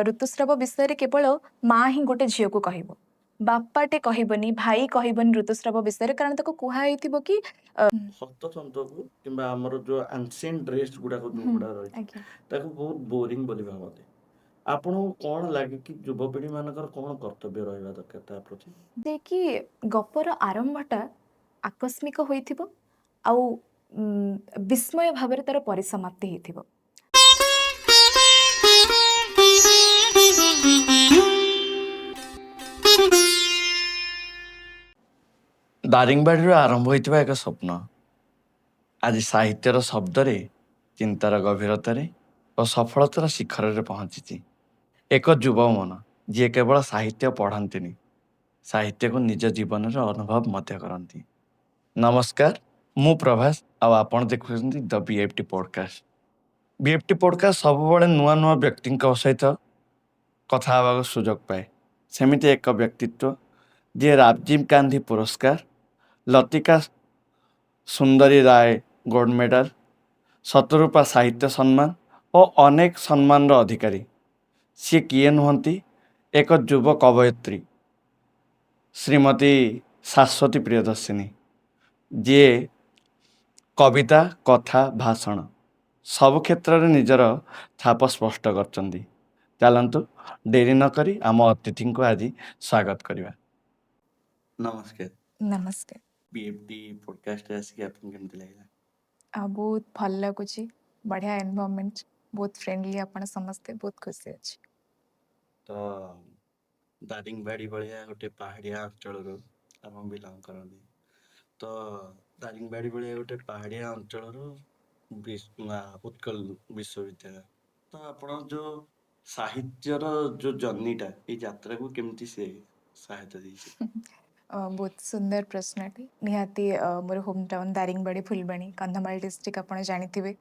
ଋତୁସ୍ରାବ ବିଷୟରେ କେବଳ ମା ହିଁ ଗୋଟେ ଝିଅକୁ କହିବ, ବାପାଟେ କହିବନି, ଭାଇ କହିବନି ଋତୁସ୍ରାବ ବିଷୟରେ, କାରଣ ତାକୁ କୁହା ହେଇଥିବ କି ହସ୍ତତନ୍ତକୁ କିମ୍ବା ଆମର ଯୋଉ ଆନସିଏଣ୍ଟ ଡ୍ରେସ୍ ଗୁଡାକ ଯୋଉଗୁଡା ରହିଛି ତାକୁ ବହୁତ ବୋରିଂ ବୋଲି ଭାବନ୍ତି। ଆପଣଙ୍କୁ କଣ ଲାଗେ କି ଯୁବପିଢି ମାନଙ୍କର କଣ କର୍ତ୍ତବ୍ୟ ରହିବା ଦରକାର ତା ପ୍ରତି? ଯେ କି ଗପର ଆରମ୍ଭଟା ଆକସ୍ମିକ ହୋଇଥିବ ଆଉ ବିସ୍ମୟ ଭାବରେ ତାର ପରିସମାପ୍ତି ହେଇଥିବ। ଦାରିଙ୍ଗବାଡ଼ିରୁ ଆରମ୍ଭ ହୋଇଥିବା ଏକ ସ୍ୱପ୍ନ ଆଜି ସାହିତ୍ୟର ଶବ୍ଦରେ, ଚିନ୍ତାର ଗଭୀରତାରେ ଓ ସଫଳତାର ଶିଖରରେ ପହଞ୍ଚିଛି। ଏକ ଯୁବ ମନ ଯିଏ କେବଳ ସାହିତ୍ୟ ପଢ଼ନ୍ତିନି, ସାହିତ୍ୟକୁ ନିଜ ଜୀବନରେ ଅନୁଭବ ମଧ୍ୟ କରନ୍ତି। ନମସ୍କାର, ମୁଁ ପ୍ରଭାସ ଆଉ ଆପଣ ଦେଖୁଛନ୍ତି ଦ ବିଏଫ୍ଟି ପଡକାଷ୍ଟ। ବିଏଫ୍ଟି ପଡକାଷ୍ଟ ସବୁବେଳେ ନୂଆ ନୂଆ ବ୍ୟକ୍ତିଙ୍କ ସହିତ କଥା ହେବାକୁ ସୁଯୋଗ ପାଏ। ସେମିତି ଏକ ବ୍ୟକ୍ତିତ୍ୱ ଯିଏ ରାଜୀବ ଗାନ୍ଧୀ ପୁରସ୍କାର, ଲତିକା ସୁନ୍ଦରୀ ରାୟ ଗୋଲ୍ଡ ମେଡାଲ, ଶତରୂପା ସାହିତ୍ୟ ସମ୍ମାନ ଓ ଅନେକ ସମ୍ମାନର ଅଧିକାରୀ। ସିଏ କିଏ ନୁହନ୍ତି, ଏକ ଯୁବ କବୟିତ୍ରୀ ଶ୍ରୀମତୀ ଶାଶ୍ୱତୀ ପ୍ରିୟଦର୍ଶିନୀ, ଯିଏ କବିତା, କଥା, ଭାଷଣ ସବୁ କ୍ଷେତ୍ରରେ ନିଜର ଛାପ ସ୍ପଷ୍ଟ କରିଛନ୍ତି। ଚାଲନ୍ତୁ ଡେରି ନକରି ଆମ ଅତିଥିଙ୍କୁ ଆଜି ସ୍ୱାଗତ କରିବା। ନମସ୍କାର। ନମସ୍କାର। ବିଏଫ୍ଟି ପଡକାଷ୍ଟରେ ଆସିକି ଆପଣଙ୍କୁ କେମିତି ଲାଗିଲା? ଆଉ ବହୁତ ଭଲ ଲାଗୁଛି, ବଢ଼ିଆ ଏନଭାରମେଣ୍ଟ, ବହୁତ ଫ୍ରେଣ୍ଡଲି ଆପଣ ସମସ୍ତେ, ବହୁତ ଖୁସି ଅଛି। ତ ଦାରିଙ୍ଗବାଡ଼ି ଭଳିଆ ଗୋଟେ ପାହାଡ଼ିଆ ଅଞ୍ଚଳରୁ ଆପଣ ବିଲଙ୍ଗ କରନ୍ତି, ତ ଦାରିଙ୍ଗବାଡ଼ି ଭଳିଆ ଗୋଟେ ପାହାଡ଼ିଆ ଅଞ୍ଚଳରୁ ଉତ୍କଳ ବିଶ୍ୱବିଦ୍ୟାଳୟ, ତ ଆପଣ ଯୋଉ ସାହିତ୍ୟର ଯୋଉ ଜର୍ଣ୍ଣିଟା, ଏଇ ଯାତ୍ରାକୁ କେମିତି ସେ ସହାୟତା ଦେଇଛି? ବହୁତ ସୁନ୍ଦର ପ୍ରଶ୍ନଟି। ନିହାତି ମୋର home town Daringbadi, Phulbani, Kandhamal district ଆପଣ ଜାଣିଥିବେ।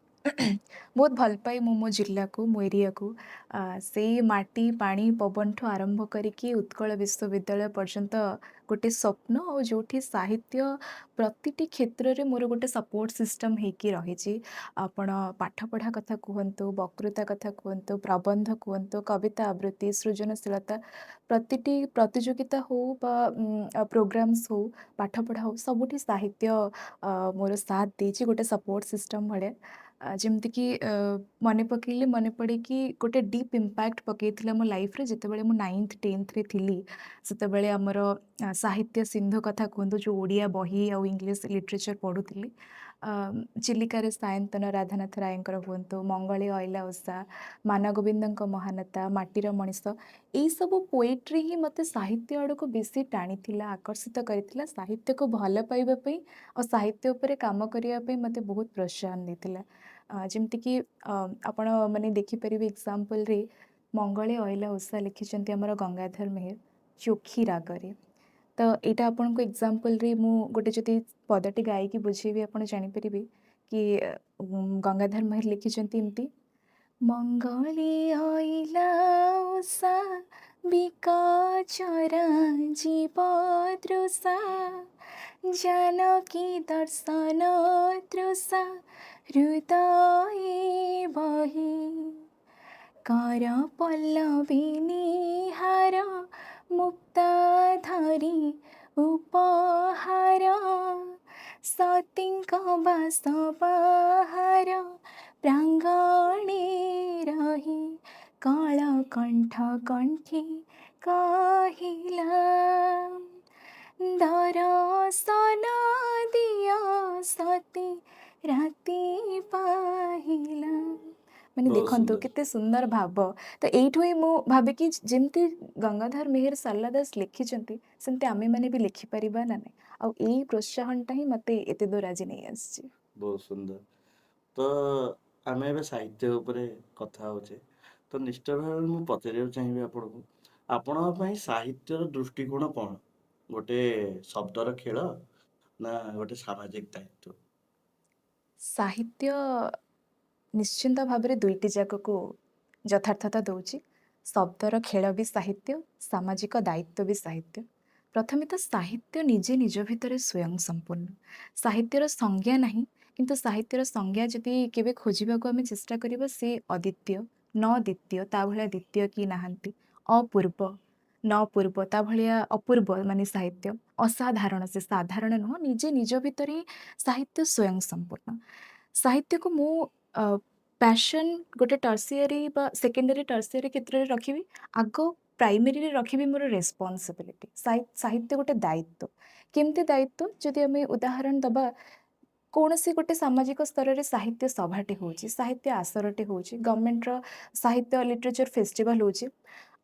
ବହୁତ ଭଲ ପାଏ ମୁଁ ମୋ ଜିଲ୍ଲାକୁ, ମୋ ଏରିଆକୁ। ସେଇ ମାଟି, ପାଣି, ପବନଠୁ ଆରମ୍ଭ କରିକି ଉତ୍କଳ ବିଶ୍ୱବିଦ୍ୟାଳୟ ପର୍ଯ୍ୟନ୍ତ ଗୋଟେ ସ୍ୱପ୍ନ, ଆଉ ଯେଉଁଠି ସାହିତ୍ୟ ପ୍ରତିଟି କ୍ଷେତ୍ରରେ ମୋର ଗୋଟେ ସପୋର୍ଟ ସିଷ୍ଟମ୍ ହେଇକି ରହିଛି। ଆପଣ ପାଠପଢ଼ା କଥା କୁହନ୍ତୁ, ବକ୍ତୃତା କଥା କୁହନ୍ତୁ, ପ୍ରବନ୍ଧ କୁହନ୍ତୁ, କବିତା ଆବୃତ୍ତି, ସୃଜନଶୀଳତା, ପ୍ରତିଟି ପ୍ରତିଯୋଗିତା ହଉ ବା ପ୍ରୋଗ୍ରାମ୍ସ ହଉ, ପାଠପଢ଼ା ହଉ, ସବୁଠି ସାହିତ୍ୟ ମୋର ସାଥ ଦେଇଛି ଗୋଟେ ସପୋର୍ଟ ସିଷ୍ଟମ୍ ଭଳିଆ। ଯେମିତିକି ମନେ ପକେଇଲେ ମନେ ପଡ଼େ କି ଗୋଟେ ଡିପ୍ ଇମ୍ପାକ୍ଟ ପକେଇଥିଲା ମୋ ଲାଇଫ୍ରେ। ଯେତେବେଳେ ମୁଁ 9th 10thରେ ଥିଲି, ସେତେବେଳେ ଆମର ସାହିତ୍ୟ ସିନ୍ଧୁ କଥା କୁହନ୍ତୁ, ଯେଉଁ ଓଡ଼ିଆ ବହି ଆଉ ଇଂଲିଶ ଲିଟରେଚର୍ ପଢ଼ୁଥିଲି, ଚିଲିକାରେ ସାୟନ୍ତନ ରାଧାନାଥ ରାୟଙ୍କର ହୁଅନ୍ତୁ, ମଙ୍ଗଳୀ ଅଇଲା ଓଷା, ମାନଗୋବିନ୍ଦଙ୍କ ମହାନତା, ମାଟିର ମଣିଷ, ଏଇସବୁ ପୋଏଟ୍ରି ହିଁ ମୋତେ ସାହିତ୍ୟ ଆଡ଼କୁ ବେଶୀ ଟାଣିଥିଲା, ଆକର୍ଷିତ କରିଥିଲା। ସାହିତ୍ୟକୁ ଭଲ ପାଇବା ପାଇଁ ଆଉ ସାହିତ୍ୟ ଉପରେ କାମ କରିବା ପାଇଁ ମୋତେ ବହୁତ ପ୍ରୋତ୍ସାହନ ଦେଇଥିଲା। ଯେମିତିକି ଆପଣ ମାନେ ଦେଖିପାରିବେ ଏକ୍ଜାମ୍ପଲ୍ରେ, ମଙ୍ଗଳେ ଅଇଲା ଓଷା ଲେଖିଛନ୍ତି ଆମର ଗଙ୍ଗାଧର ମେହେର ଚୋଖୀ ରାଗରେ। ତ ଏଇଟା ଆପଣଙ୍କୁ ଏକ୍ଜାମ୍ପଲ୍ରେ ମୁଁ ଗୋଟେ ଯଦି ପଦଟି ଗାଇକି ବୁଝେଇବି, ଆପଣ ଜାଣିପାରିବେ କି ଗଙ୍ଗାଧର ମେହେର ଲେଖିଛନ୍ତି ଏମିତି: ମଙ୍ଗଳେ ଅଇଲା ଓଷା ବିକଚରା ଜୀବ ତୃଷା, ଜାନକୀ ଦର୍ଶନ ତୃଷା ହୃଦୟେ ବହି, କର ପଲ୍ଲବୀ ନିହାର ମୁକ୍ତା ଧରି ଉପହାର, ସତୀଙ୍କ ବାସ ବାହାର ପ୍ରାଙ୍ଗଣେ ରହି, କଳକଣ୍ଠ କଣ୍ଠେ କହିଲା, ଦରଶନ ଦିଅ ସତୀ ରାତି ପାହିଲା। ମାନେ ବହୁତ ଦେଖନ୍ତୁ ସୁନ୍ଦର। କେତେ ସୁନ୍ଦର ଭାବ। ତ ଏଇଠୁ ହିଁ ମୁଁ ଭାବେ କି ଯେମିତି ଗଙ୍ଗାଧର ମେହେର, ଶାରଳା ଦାସ ଲେଖିଛନ୍ତି, ସେମିତି ଆମେମାନେ ବି ଲେଖିପାରିବା ନା ନାହିଁ? ଆଉ ଏଇ ପ୍ରୋତ୍ସାହନଟା ହିଁ ମୋତେ ଏତେ ଦୂର ଆଜି ନେଇ ଆସିଛି। ବହୁତ ସୁନ୍ଦର। ତ ଆମେ ଏବେ ସାହିତ୍ୟ ଉପରେ କଥା ହଉଛେ, ତ ନିଶ୍ଚିତ ଭାବରେ ମୁଁ ପଚାରିବାକୁ ଚାହିଁବି ଆପଣଙ୍କୁ, ଆପଣଙ୍କ ପାଇଁ ସାହିତ୍ୟର ଦୃଷ୍ଟିକୋଣ କଣ? ଗୋଟେ ଶବ୍ଦର ଖେଳ ନା ଗୋଟେ ସାମାଜିକ ଦାୟିତ୍ୱ? ସାହିତ୍ୟ ନିଶ୍ଚିନ୍ତ ଭାବରେ ଦୁଇଟି ଯାକକୁ ଯଥାର୍ଥତା ଦଉଛି। ଶବ୍ଦର ଖେଳ ବି ସାହିତ୍ୟ, ସାମାଜିକ ଦାୟିତ୍ୱ ବି ସାହିତ୍ୟ। ପ୍ରଥମେ ତ ସାହିତ୍ୟ ନିଜେ ନିଜ ଭିତରେ ସ୍ୱୟଂ ସମ୍ପୂର୍ଣ୍ଣ। ସାହିତ୍ୟର ସଂଜ୍ଞା ନାହିଁ, କିନ୍ତୁ ସାହିତ୍ୟର ସଂଜ୍ଞା ଯଦି କେବେ ଖୋଜିବାକୁ ଆମେ ଚେଷ୍ଟା କରିବା, ସେ ଅଦ୍ୱିତୀୟ, ନ ଦ୍ୱିତୀୟ, ତା ଭଳିଆ ଦ୍ୱିତୀୟ କି ନାହାନ୍ତି। ଅପୂର୍ବ, ନ ପୂର୍ବ, ତା ଭଳିଆ ଅପୂର୍ବ ମାନେ ସାହିତ୍ୟ। ଅସାଧାରଣ, ସେ ସାଧାରଣ ନୁହଁ, ନିଜେ ନିଜ ଭିତରେ ହିଁ ସାହିତ୍ୟ ସ୍ୱୟଂ ସମ୍ପୂର୍ଣ୍ଣ। ସାହିତ୍ୟକୁ ମୁଁ ପ୍ୟାସନ୍ ଗୋଟେ ଟର୍ସିଆରୀ ବା ସେକେଣ୍ଡାରୀ ଟର୍ସିଆରୀ କ୍ଷେତ୍ରରେ ରଖିବି, ଆଗ ପ୍ରାଇମେରୀରେ ରଖିବି ମୋର ରେସ୍ପନ୍ସିବିଲିଟି। ସାହିତ୍ୟ ଗୋଟେ ଦାୟିତ୍ୱ। କେମିତି ଦାୟିତ୍ୱ? ଯଦି ଆମେ ଉଦାହରଣ ଦେବା, କୌଣସି ଗୋଟେ ସାମାଜିକ ସ୍ତରରେ ସାହିତ୍ୟ ସଭାଟେ ହେଉଛି, ସାହିତ୍ୟ ଆସରଟେ ହେଉଛି, ଗଭର୍ଣ୍ଣମେଣ୍ଟର ସାହିତ୍ୟ ଲିଟରେଚର ଫେଷ୍ଟିଭାଲ ହେଉଛି,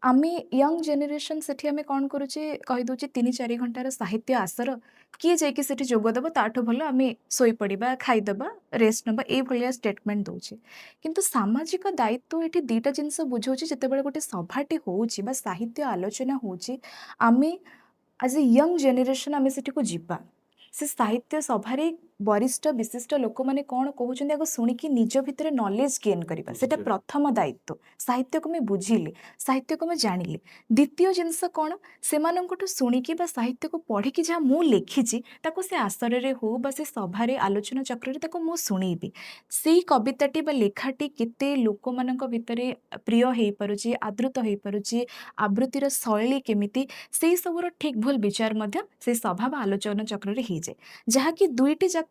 ଆମେ ୟଙ୍ଗ ଜେନେରେସନ୍ ସେଠି ଆମେ କ'ଣ କରୁଛେ? କହିଦେଉଛେ 3-4 ଘଣ୍ଟାର ସାହିତ୍ୟ ଆସର, କିଏ ଯାଇକି ସେଠି ଯୋଗ ଦେବ, ତାଠୁ ଭଲ ଆମେ ଶୋଇପଡ଼ିବା, ଖାଇଦେବା, ରେଷ୍ଟ ନେବା, ଏଇଭଳିଆ ଷ୍ଟେଟମେଣ୍ଟ ଦେଉଛେ। କିନ୍ତୁ ସାମାଜିକ ଦାୟିତ୍ୱ ଏଠି ଦୁଇଟା ଜିନିଷ ବୁଝାଉଛି। ଯେତେବେଳେ ଗୋଟେ ସଭାଟେ ହେଉଛି ବା ସାହିତ୍ୟ ଆଲୋଚନା ହେଉଛି, ଆମେ ଆଜ୍ ଏ ୟଙ୍ଗ ଜେନେରେସନ୍ ଆମେ ସେଠିକୁ ଯିବା, ସେ ସାହିତ୍ୟ ସଭାରେ ବରିଷ୍ଠ ବିଶିଷ୍ଟ ଲୋକମାନେ କ'ଣ କହୁଛନ୍ତି ଆଗ ଶୁଣିକି ନିଜ ଭିତରେ ନଲେଜ ଗେନ୍ କରିବା, ସେଟା ପ୍ରଥମ ଦାୟିତ୍ୱ। ସାହିତ୍ୟକୁ ଆମେ ବୁଝିଲେ, ସାହିତ୍ୟକୁ ଆମେ ଜାଣିଲେ। ଦ୍ୱିତୀୟ ଜିନିଷ କ'ଣ? ସେମାନଙ୍କଠୁ ଶୁଣିକି ବା ସାହିତ୍ୟକୁ ପଢ଼ିକି ଯାହା ମୁଁ ଲେଖିଛି, ତାକୁ ସେ ଆସରରେ ହଉ ବା ସେ ସଭାରେ ଆଲୋଚନା ଚକ୍ରରେ ତାକୁ ମୁଁ ଶୁଣେଇବି। ସେଇ କବିତାଟି ବା ଲେଖାଟି କେତେ ଲୋକମାନଙ୍କ ଭିତରେ ପ୍ରିୟ ହେଇପାରୁଛି, ଆଦୃତ ହେଇପାରୁଛି, ଆବୃତ୍ତିର ଶୈଳୀ କେମିତି, ସେଇ ସବୁର ଠିକ୍ ଭୁଲ ବିଚାର ମଧ୍ୟ ସେଇ ସଭା ବା ଆଲୋଚନା ଚକ୍ରରେ ହେଇଯାଏ, ଯାହାକି ଦୁଇଟି ଯାକ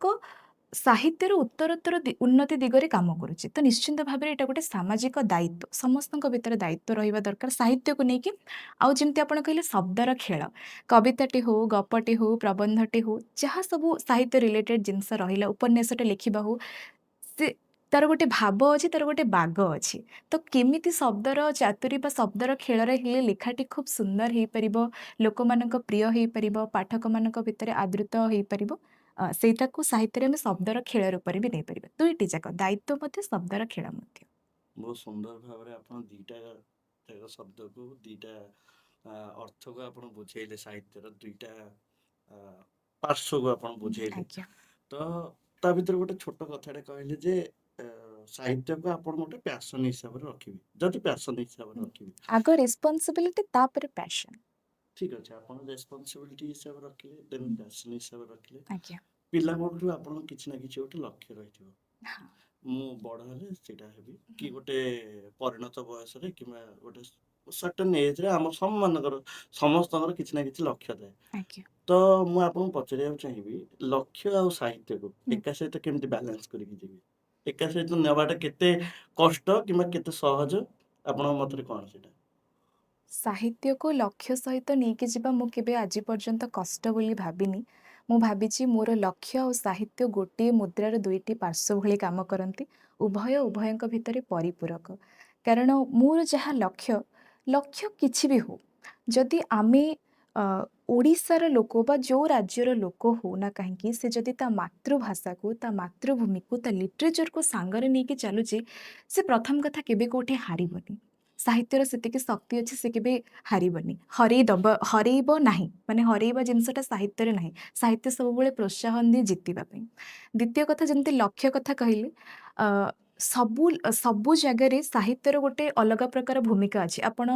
ସାହିତ୍ୟର ଉତ୍ତରୋତ୍ତର ଉନ୍ନତି ଦିଗରେ କାମ କରୁଛି। ତ ନିଶ୍ଚିନ୍ତ ଭାବରେ ଏଇଟା ଗୋଟେ ସାମାଜିକ ଦାୟିତ୍ୱ, ସମସ୍ତଙ୍କ ଭିତରେ ଦାୟିତ୍ୱ ରହିବା ଦରକାର ସାହିତ୍ୟକୁ ନେଇକି। ଆଉ ଯେମିତି ଆପଣ କହିଲେ ଶବ୍ଦର ଖେଳ, କବିତାଟି ହଉ, ଗପଟି ହଉ, ପ୍ରବନ୍ଧଟି ହଉ, ଯାହା ସବୁ ସାହିତ୍ୟ ରିଲେଟେଡ୍ ଜିନିଷ ରହିଲା, ଉପନ୍ୟାସଟେ ଲେଖିବା ହଉ, ସେ ତାର ଗୋଟେ ଭାବ ଅଛି, ତାର ଗୋଟେ ବାଗ ଅଛି। ତ କେମିତି ଶବ୍ଦର ଚାତୁରୀ ବା ଶବ୍ଦର ଖେଳରେ ହେଲେ ଲେଖାଟି ଖୁବ୍ ସୁନ୍ଦର ହେଇପାରିବ, ଲୋକମାନଙ୍କ ପ୍ରିୟ ହେଇପାରିବ, ପାଠକମାନଙ୍କ ଭିତରେ ଆଦୃତ ହେଇପାରିବ, ସେଇଟାକୁ ସାହିତ୍ୟରେ ଆମେ ଶବ୍ଦର ଖେଳ ରୂପରେ ବି ନେଇପାରିବା। ଦୁଇଟି ଯାକ ଦାୟିତ୍ୱ ମଧ୍ୟ, ଶବ୍ଦର ଖେଳ ମଧ୍ୟ। ବହୁତ ସୁନ୍ଦର ଭାବରେ ଆପଣ ଦିଟା ଯାକ ଶବ୍ଦକୁ, ଦିଟା ଅର୍ଥକୁ ଆପଣ ବୁଝେଇଲେ, ସାହିତ୍ୟର ଦୁଇଟା ପାର୍ଶ୍ୱକୁ ଆପଣ ବୁଝେଇଲେ। ତ ତା ଭିତରେ ଗୋଟେ ଛୋଟ କଥାଟେ କହିଲେ ଯେ ସାହିତ୍ୟକୁ ଆପଣ ଗୋଟେ ପ୍ୟାସନ ହିସାବରେ ରଖିବେ, ଯଦି ପ୍ୟାସନ ହିସାବରେ ରଖିବେ। ଆଗ ରେସ୍ପନ୍ସିବିଲିଟି, ତାପରେ ପ୍ୟାସନ। ଠିକ ଅଛି, ଆପଣ ରେସ୍ପନ୍ସିବିଲିଟି ହିସାବରେ ରଖିଲେ, ଦେନ୍ ପ୍ୟାସନ ହିସାବରେ ରଖିଲେ। ପିଲାଙ୍କଠୁ ଆପଣଙ୍କ କିଛି ନା କିଛି ଗୋଟେ ଲକ୍ଷ୍ୟ ରହିଥିବ, ମୁଁ ବଡ ହେଲେ ସେଇଟା ହେବି, କି ଗୋଟେ ପରିଣତ ବୟସରେ କିମ୍ବା ଗୋଟେ ସର୍ଟନ ଏଜରେ ଆମ ସମସ୍ତଙ୍କର କିଛି ନା କିଛି ଲକ୍ଷ୍ୟ ଥାଏ। ତ ମୁଁ ଆପଣଙ୍କୁ ପଚାରିବାକୁ ଚାହିଁବି, ଲକ୍ଷ୍ୟ ଆଉ ସାହିତ୍ୟକୁ ଏକା ସହିତ କେମିତି ବାଲାନ୍ସ କରିକି ଯିବେ? ଏକା ସହିତ ନେବାଟା କେତେ କଷ୍ଟ କିମ୍ବା କେତେ ସହଜ, ଆପଣଙ୍କ ମତରେ କଣ ସେଇଟା? ସାହିତ୍ୟକୁ ଲକ୍ଷ୍ୟ ସହିତ ନେଇକି ଯିବା ମୁଁ କେବେ ଆଜି ପର୍ଯ୍ୟନ୍ତ କଷ୍ଟ ବୋଲି ଭାବିନି। ମୁଁ ଭାବିଛି ମୋର ଲକ୍ଷ୍ୟ ଆଉ ସାହିତ୍ୟ ଗୋଟିଏ ମୁଦ୍ରାର ଦୁଇଟି ପାର୍ଶ୍ୱ ଭଳି କାମ କରନ୍ତି, ଉଭୟ ଉଭୟଙ୍କ ଭିତରେ ପରିପୂରକ। କାରଣ ମୋର ଯାହା ଲକ୍ଷ୍ୟ, ଲକ୍ଷ୍ୟ କିଛି ବି ହଉ, ଯଦି ଆମେ ଓଡ଼ିଶାର ଲୋକ ବା ଯେଉଁ ରାଜ୍ୟର ଲୋକ ହଉ ନା କାହିଁକି, ସେ ଯଦି ତା ମାତୃଭାଷାକୁ, ତା ମାତୃଭୂମିକୁ, ତା ଲିଟରେଚରକୁ ସାଙ୍ଗରେ ନେଇକି ଚାଲୁଛି, ସେ ପ୍ରଥମ କଥା କେବେ କେଉଁଠି ହାରିବନି। ସାହିତ୍ୟର ସେତିକି ଶକ୍ତି ଅଛି, ସେ କେବେ ହାରିବନି, ହରେଇବ ନାହିଁ। ମାନେ ହରେଇବା ଜିନିଷଟା ସାହିତ୍ୟରେ ନାହିଁ। ସାହିତ୍ୟ ସବୁବେଳେ ପ୍ରୋତ୍ସାହନ ଦିଏ ଜିତିବା ପାଇଁ। ଦ୍ୱିତୀୟ କଥା, ଯେମିତି ଲକ୍ଷ୍ୟ କଥା କହିଲେ, ସବୁ ସବୁ ଜାଗାରେ ସାହିତ୍ୟର ଗୋଟେ ଅଲଗା ପ୍ରକାର ଭୂମିକା ଅଛି। ଆପଣ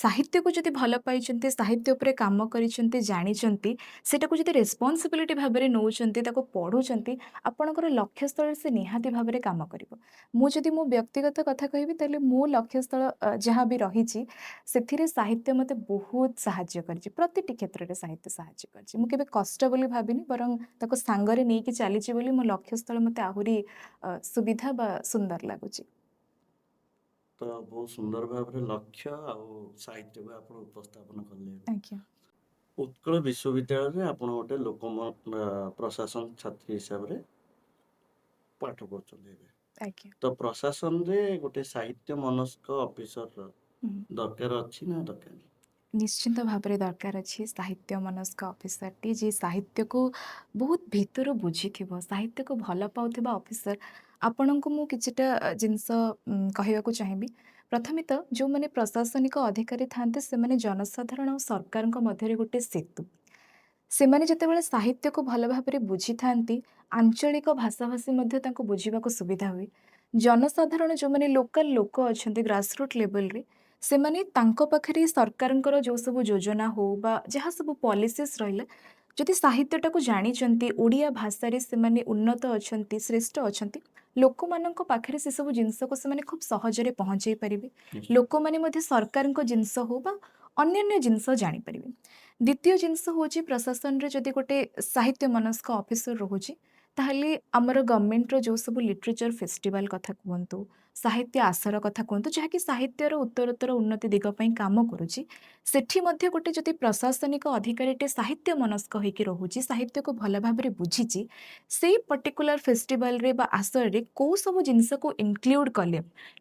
ସାହିତ୍ୟକୁ ଯଦି ଭଲ ପାଇଛନ୍ତି, ସାହିତ୍ୟ ଉପରେ କାମ କରିଛନ୍ତି, ଜାଣିଛନ୍ତି, ସେଟାକୁ ଯଦି ରେସ୍ପନ୍ସିବିଲିଟି ଭାବରେ ନେଉଛନ୍ତି, ତାକୁ ପଢ଼ୁଛନ୍ତି, ଆପଣଙ୍କର ଲକ୍ଷ୍ୟସ୍ଥଳରେ ସେ ନିହାତି ଭାବରେ କାମ କରିବ। ମୁଁ ଯଦି ମୋ ବ୍ୟକ୍ତିଗତ କଥା କହିବି, ତାହେଲେ ମୋ ଲକ୍ଷ୍ୟସ୍ଥଳ ଯାହା ବି ରହିଛି, ସେଥିରେ ସାହିତ୍ୟ ମୋତେ ବହୁତ ସାହାଯ୍ୟ କରିଛି। ପ୍ରତିଟି କ୍ଷେତ୍ରରେ ସାହିତ୍ୟ ସାହାଯ୍ୟ କରିଛି। ମୁଁ କେବେ କଷ୍ଟ ବୋଲି ଭାବିନି, ବରଂ ତାକୁ ସାଙ୍ଗରେ ନେଇକି ଚାଲିଛି ବୋଲି ମୋ ଲକ୍ଷ୍ୟସ୍ଥଳ ମୋତେ ଆହୁରି ସୁବିଧା ବା ସୁନ୍ଦର ଲାଗୁଛି। ତ ବହୁତ ସୁନ୍ଦର ଭାବରେ ଲକ୍ଷ୍ୟ ଆଉ ସାହିତ୍ୟକୁ ଆପଣ ଉପସ୍ଥାପନ କଲେ। ଉତ୍କଳ ବିଶ୍ୱବିଦ୍ୟାଳୟରେ ଆପଣ ଗୋଟେ ଲୋକ ପ୍ରଶାସନ ଛାତ୍ରୀ ହିସାବରେ ପାଠ ପଢୁଛନ୍ତି ଏବେ। ତ ପ୍ରଶାସନରେ ଗୋଟେ ସାହିତ୍ୟ ମନସ୍କ ଅଫିସରର ଦରକାର ଅଛି ନା ଦରକାର ନାହିଁ? ନିଶ୍ଚିନ୍ତ ଭାବରେ ଦରକାର ଅଛି ସାହିତ୍ୟ ମନସ୍କ ଅଫିସରଟି, ଯିଏ ସାହିତ୍ୟକୁ ବହୁତ ଭିତରୁ ବୁଝିଥିବ, ସାହିତ୍ୟକୁ ଭଲ ପାଉଥିବା ଅଫିସର। ଆପଣଙ୍କୁ ମୁଁ କିଛିଟା ଜିନିଷ କହିବାକୁ ଚାହିଁବି। ପ୍ରଥମେ ତ ଯେଉଁମାନେ ପ୍ରଶାସନିକ ଅଧିକାରୀ ଥାଆନ୍ତି, ସେମାନେ ଜନସାଧାରଣ ଆଉ ସରକାରଙ୍କ ମଧ୍ୟରେ ଗୋଟେ ସେତୁ। ସେମାନେ ଯେତେବେଳେ ସାହିତ୍ୟକୁ ଭଲ ଭାବରେ ବୁଝିଥାନ୍ତି, ଆଞ୍ଚଳିକ ଭାଷାଭାଷୀ ମଧ୍ୟ ତାଙ୍କୁ ବୁଝିବାକୁ ସୁବିଧା ହୁଏ। ଜନସାଧାରଣ, ଯେଉଁମାନେ ଲୋକାଲ ଲୋକ ଅଛନ୍ତି ଗ୍ରାସରୁଟ୍ ଲେଭେଲରେ, ସେମାନେ ତାଙ୍କ ପାଖରେ ସରକାରଙ୍କର ଯେଉଁ ସବୁ ଯୋଜନା ହଉ ବା ଯାହା ସବୁ ପଲିସିସ୍ ରହିଲା, ଯଦି ସାହିତ୍ୟଟାକୁ ଜାଣିଛନ୍ତି, ଓଡ଼ିଆ ଭାଷାରେ ସେମାନେ ଉନ୍ନତ ଅଛନ୍ତି, ଶ୍ରେଷ୍ଠ ଅଛନ୍ତି, ଲୋକମାନଙ୍କ ପାଖରେ ସେସବୁ ଜିନିଷକୁ ସେମାନେ ଖୁବ୍ ସହଜରେ ପହଞ୍ଚେଇ ପାରିବେ। ନିଶ୍ଚୟ। ଲୋକମାନେ ମଧ୍ୟ ସରକାରଙ୍କ ଜିନିଷ ହଉ ବା ଅନ୍ୟାନ୍ୟ ଜିନିଷ ଜାଣିପାରିବେ। ଦ୍ୱିତୀୟ ଜିନିଷ ହେଉଛି, ପ୍ରଶାସନରେ ଯଦି ଗୋଟେ ସାହିତ୍ୟ ମନସ୍କ ଅଫିସର ରହୁଛି, ତାହେଲେ ଆମର ଗଭର୍ଣ୍ଣମେଣ୍ଟର ଯେଉଁ ସବୁ ଲିଟରେଚର ଫେଷ୍ଟିଭାଲ କଥା କୁହନ୍ତୁ, ସାହିତ୍ୟ ଆସର କଥା କୁହନ୍ତୁ, ଯାହାକି ସାହିତ୍ୟର ଉତ୍ତରୋତ୍ତର ଉନ୍ନତି ଦିଗ ପାଇଁ କାମ କରୁଛି, ସେଠି ମଧ୍ୟ ଗୋଟେ ଯଦି ପ୍ରଶାସନିକ ଅଧିକାରୀଟେ ସାହିତ୍ୟ ମନସ୍କ ହେଇକି ରହୁଛି, ସାହିତ୍ୟକୁ ଭଲ ଭାବରେ ବୁଝିଛି, ସେଇ ପର୍ଟିକୁଲାର ଫେଷ୍ଟିଭାଲରେ ବା ଆସରରେ କେଉଁ ସବୁ ଜିନିଷକୁ ଇନକ୍ଲୁଡ଼ କଲେ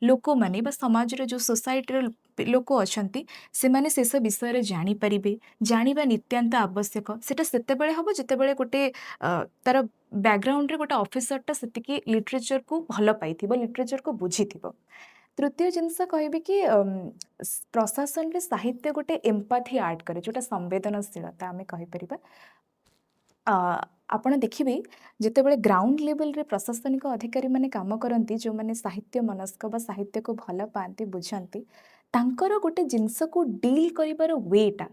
ଲୋକମାନେ ବା ସମାଜର ଯେଉଁ ସୋସାଇଟିର ଲୋକ ଅଛନ୍ତି, ସେମାନେ ସେସବୁ ବିଷୟରେ ଜାଣିପାରିବେ, ଜାଣିବା ନିତ୍ୟାନ୍ତ ଆବଶ୍ୟକ। ସେଟା ସେତେବେଳେ ହେବ ଯେତେବେଳେ ଗୋଟେ ତାର ବ୍ୟାକଗ୍ରାଉଣ୍ଡରେ ଗୋଟେ ଅଫିସରଟା ସେତିକି ଲିଟରେଚରକୁ ଭଲ ପାଇଥିବ, ଲିଟରେଚରକୁ ବୁଝିଥିବ। ତୃତୀୟ ଜିନିଷ କହିବି କି ପ୍ରଶାସନରେ ସାହିତ୍ୟ ଗୋଟେ ଏମ୍ପାଥି ଆଡ୍ କରେ, ଯେଉଁଟା ସମ୍ବେଦନଶୀଳତା ଆମେ କହିପାରିବା। ଆପଣ ଦେଖିବେ, ଯେତେବେଳେ ଗ୍ରାଉଣ୍ଡ ଲେଭେଲରେ ପ୍ରଶାସନିକ ଅଧିକାରୀମାନେ କାମ କରନ୍ତି, ଯେଉଁମାନେ ସାହିତ୍ୟ ମନସ୍କ ବା ସାହିତ୍ୟକୁ ଭଲ ପାଆନ୍ତି, ବୁଝନ୍ତି, ତାଙ୍କର ଗୋଟେ ଜିନିଷକୁ ଡିଲ୍ କରିବାର ୱେଟା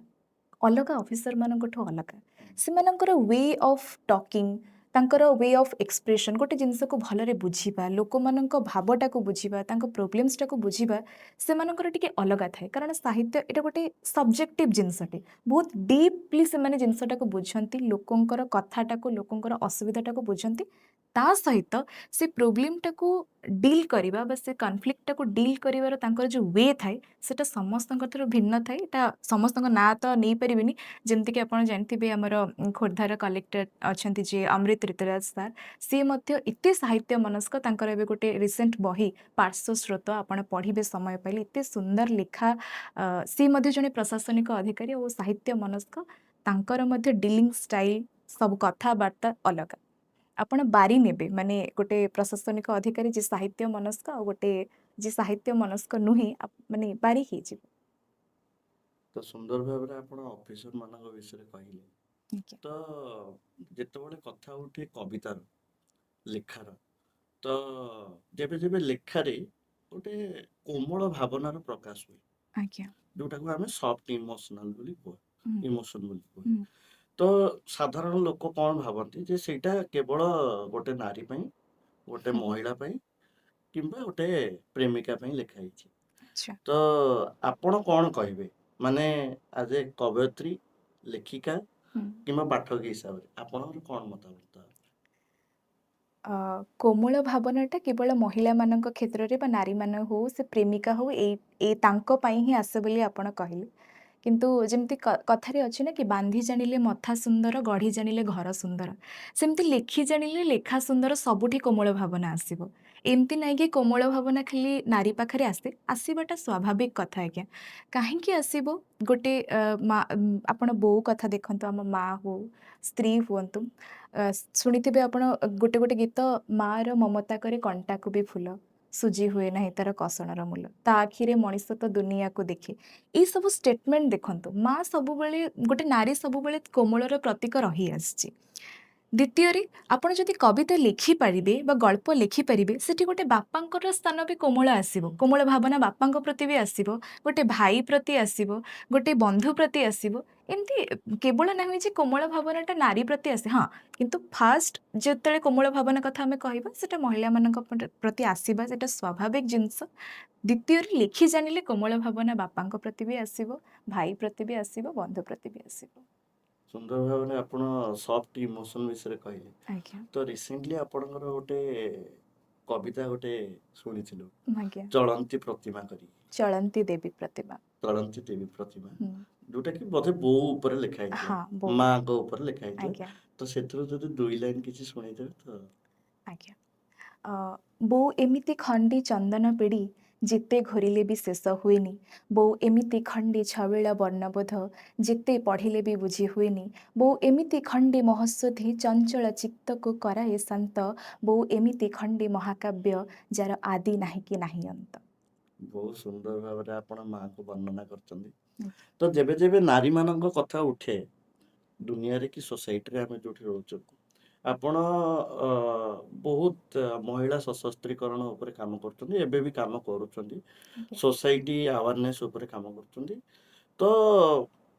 ଅଲଗା, ଅଫିସରମାନଙ୍କଠୁ ଅଲଗା। ସେମାନଙ୍କର we of talking, ତାଙ୍କର we of expression, ଗୋଟେ ଜିନିଷକୁ ଭଲରେ ବୁଝିବା, ଲୋକମାନଙ୍କ ଭାବଟାକୁ ବୁଝିବା, ତାଙ୍କ ପ୍ରୋବ୍ଲେମ୍ସଟାକୁ ବୁଝିବା, ସେମାନଙ୍କର ଟିକେ ଅଲଗା ଥାଏ। କାରଣ ସାହିତ୍ୟ ଏଇଟା ଗୋଟେ ସବଜେକ୍ଟିଭ ଜିନିଷଟେ। ବହୁତ ଡିପଲି ସେମାନେ ଜିନିଷଟାକୁ ବୁଝନ୍ତି, ଲୋକଙ୍କର କଥାଟାକୁ, ଲୋକଙ୍କର ଅସୁବିଧାଟାକୁ ବୁଝନ୍ତି। ତା ସହିତ ସେ ପ୍ରୋବ୍ଲେମଟାକୁ ଡିଲ୍ କରିବା ବା ସେ କନଫ୍ଲିକ୍ଟଟାକୁ ଡିଲ୍ କରିବାର ତାଙ୍କର ଯେଉଁ we ଥାଏ, ସେଟା ସମସ୍ତଙ୍କ ଠାରୁ ଭିନ୍ନ ଥାଏ। ଏଇଟା ସମସ୍ତଙ୍କ ନାଁ ତ ନେଇପାରିବିନି। ଯେମିତିକି ଆପଣ ଜାଣିଥିବେ, ଆମର ଖୋର୍ଦ୍ଧାର କଲେକ୍ଟର ଅଛନ୍ତି ଯିଏ ଅମୃତ ଋତୁରାଜ ସାର୍, ସିଏ ମଧ୍ୟ ଏତେ ସାହିତ୍ୟ ମନସ୍କ। ତାଙ୍କର ଏବେ ଗୋଟେ ରିସେଣ୍ଟ ବହି ପାର୍ଶ୍ୱ ସ୍ରୋତ, ଆପଣ ପଢ଼ିବେ ସମୟ ପାଇଲେ, ଏତେ ସୁନ୍ଦର ଲେଖା। ସିଏ ମଧ୍ୟ ଜଣେ ପ୍ରଶାସନିକ ଅଧିକାରୀ ଓ ସାହିତ୍ୟ ମନସ୍କ। ତାଙ୍କର ମଧ୍ୟ ଡିଲିଂ ଷ୍ଟାଇଲ, ସବୁ କଥାବାର୍ତ୍ତା ଅଲଗା। ଆପଣ ବାରି ନେବେ, ମାନେ ଗୋଟେ ପ୍ରଶାସନିକ ଅଧିକାରୀ ଯିଏ ସାହିତ୍ୟ ମନସ୍କ ଆଉ ଗୋଟେ ଯିଏ ସାହିତ୍ୟ ମନସ୍କ ନୁହେଁ, ମାନେ ବାରି ହେଇଯିବ। ତ ସୁନ୍ଦର ଭାବରେ ଆପଣ ଅଫିସର ମାନଙ୍କ ବିଷୟରେ କହିଲେ। ତ ଯେତେବେଳେ କଥା ଉଠେ କବିତାର, ଲେଖାର, ତ ଯେବେ ଯେବେ ଲେଖାରେ ଗୋଟେ କୋମଳ ଭାବନାର ପ୍ରକାଶ ହୁଏ, ଯୋଉଟାକୁ ଆମେ ସଫ୍ଟ ଇମୋସନାଲ ବୋଲି କୁହ, ଇମୋସନ ବୋଲି କୁହ, ତ ସାଧାରଣ ଲୋକ କଣ ଭାବନ୍ତି ଯେ ସେଇଟା କେବଳ ଗୋଟେ ନାରୀ ପାଇଁ, ଗୋଟେ ମହିଳା ପାଇଁ କିମ୍ବା ଗୋଟେ ପ୍ରେମିକା ପାଇଁ ଲେଖା ହେଇଛି। ତ ଆପଣ କଣ କହିବେ, ମାନେ ଆଜ ଏ କବୟିତ୍ରୀ, ଲେଖିକା କିମ୍ବା ପାଠକ ହିସାବରେ ଆପଣଙ୍କର କଣ ମତାମତ? କୋମଳ ଭାବନାଟା କେବଳ ମହିଳାମାନଙ୍କ କ୍ଷେତ୍ରରେ ବା ନାରୀମାନ ହଉ, ସେ ପ୍ରେମିକା ହଉ, ଏଇ ଏ ତାଙ୍କ ପାଇଁ ହିଁ ଆସେ ବୋଲି ଆପଣ କହିଲେ। କିନ୍ତୁ ଯେମିତି କଥାରେ ଅଛି ନା କି ବାନ୍ଧି ଜାଣିଲେ ମଥା ସୁନ୍ଦର, ଗଢ଼ି ଜାଣିଲେ ଘର ସୁନ୍ଦର, ସେମିତି ଲେଖି ଜାଣିଲେ ଲେଖା ସୁନ୍ଦର। ସବୁଠି କୋମଳ ଭାବନା ଆସିବ। ଏମିତି ନାହିଁ କି କୋମଳ ଭାବନା ଖାଲି ନାରୀ ପାଖରେ ଆସେ। ଆସିବାଟା ସ୍ୱାଭାବିକ କଥା ଆଜ୍ଞା। କାହିଁକି ଆସିବ? ଗୋଟେ ମା, ଆପଣ ବୋଉ କଥା ଦେଖନ୍ତୁ, ଆମ ମା ହଉ, ସ୍ତ୍ରୀ ହୁଅନ୍ତୁ, ଶୁଣିଥିବେ ଆପଣ ଗୋଟେ ଗୋଟେ ଗୀତ, ମାର ମମତା କରେ କଣ୍ଟାକୁ ବି ଫୁଲ, ସୁଜି ହୁଏ ନାହିଁ ତାର କଷଣର ମୂଲ, ତା ଆଖିରେ ମଣିଷ ତ ଦୁନିଆକୁ ଦେଖେ। ଏଇ ସବୁ ଷ୍ଟେଟମେଣ୍ଟ ଦେଖନ୍ତୁ, ମା ସବୁବେଳେ, ଗୋଟେ ନାରୀ ସବୁବେଳେ କୋମଳର ପ୍ରତୀକ ରହି ଆସିଛି। ଦ୍ୱିତୀୟରେ, ଆପଣ ଯଦି କବିତା ଲେଖିପାରିବେ ବା ଗଳ୍ପ ଲେଖିପାରିବେ, ସେଠି ଗୋଟେ ବାପାଙ୍କର ସ୍ଥାନ ବି କୋମଳ ଆସିବ। କୋମଳ ଭାବନା ବାପାଙ୍କ ପ୍ରତି ବି ଆସିବ, ଗୋଟେ ଭାଇ ପ୍ରତି ଆସିବ, ଗୋଟେ ବନ୍ଧୁ ପ୍ରତି ଆସିବ। ଏମିତି କେବଳ ନାହିଁ ଯେ କୋମଳ ଭାବନାଟା ନାରୀ ପ୍ରତି ଆସେ। ହଁ, କିନ୍ତୁ ଫାଷ୍ଟ ଯେତେବେଳେ କୋମଳ ଭାବନା କଥା ଆମେ କହିବା, ସେଟା ମହିଳାମାନଙ୍କ ପ୍ରତି ଆସିବା, ସେଟା ସ୍ୱାଭାବିକ ଜିନିଷ। ଦ୍ୱିତୀୟରେ, ଲେଖି ଜାଣିଲେ କୋମଳ ଭାବନା ବାପାଙ୍କ ପ୍ରତି ବି ଆସିବ, ଭାଇ ପ୍ରତି ବି ଆସିବ, ବନ୍ଧୁ ପ୍ରତି ବି ଆସିବ। ସୁନ୍ଦର ଭାବରେ ଆପଣ ସଫ୍ଟ ଇମୋସନ ବିଷୟରେ କହିଲେ। ତ ରିସେଣ୍ଟଲି ଆପଣଙ୍କର ଗୋଟେ କବିତା ଗୋଟେ ଶୁଣିଥିଲୁ, ଚଳନ୍ତି ପ୍ରତିମା କରି। ଚଳନ୍ତି ଦେବୀ ପ୍ରତିମା। ଚଳନ୍ତି ଦେବୀ ପ୍ରତିମା, ଯୋଉଟା କି ବୋଧେ ବୋଉ ଉପରେ ଲେଖା ହେଇଥିଲା। ହଁ, ବୋଉ। ମାଙ୍କ ଉପରେ ଲେଖା ହେଇଥିଲା। ତ ସେଥିରୁ ଯଦି ଦୁଇ ଲାଇନ କିଛି ଶୁଣେଇଦେବେ ତ। ଆଜ୍ଞା। ବୋଉ ଏମିତି ଖଣ୍ଡି ଚନ୍ଦନ ପିଡ଼ି, ଯେତେ ଘୋରିଲେ ବି ଶେଷ ହୁଏନି। ବୋଉ ଏମିତି ଖଣ୍ଡି ଛବିଳ ବର୍ଣ୍ଣବୋଧ, ଯେତେ ପଢ଼ିଲେ ବି ବୁଝି ହୁଏନି। ବୋଉ ଏମିତି ଖଣ୍ଡି ମହୋଷଧି, ଚଞ୍ଚଳ ଚିତ୍ତକୁ କରାଏ ଶାନ୍ତ। ବୋଉ ଏମିତି ଖଣ୍ଡି ମହାକାବ୍ୟ, ଯାର ଆଦି ନାହିଁ କି ନାହିଁ ଅନ୍ତ। ବହୁତ ସୁନ୍ଦର ଭାବରେ ଆପଣ ମାଙ୍କୁ ବର୍ଣ୍ଣନା କରିଛନ୍ତି। ତ ଯେବେ ଯେବେ ନାରୀମାନଙ୍କ କଥା ଉଠେ ଦୁନିଆରେ କି ସୋସାଇଟିରେ ଆମେ ଯୋଉଠି ରହୁଛୁ, ଆପଣ ବହୁତ ମହିଳା ସଶକ୍ତିକରଣ ଉପରେ କାମ କରୁଛନ୍ତି, ଏବେ ବି କାମ କରୁଛନ୍ତି, ସୋସାଇଟି ଆୱାରନେସ୍ ଉପରେ କାମ କରୁଛନ୍ତି। ତ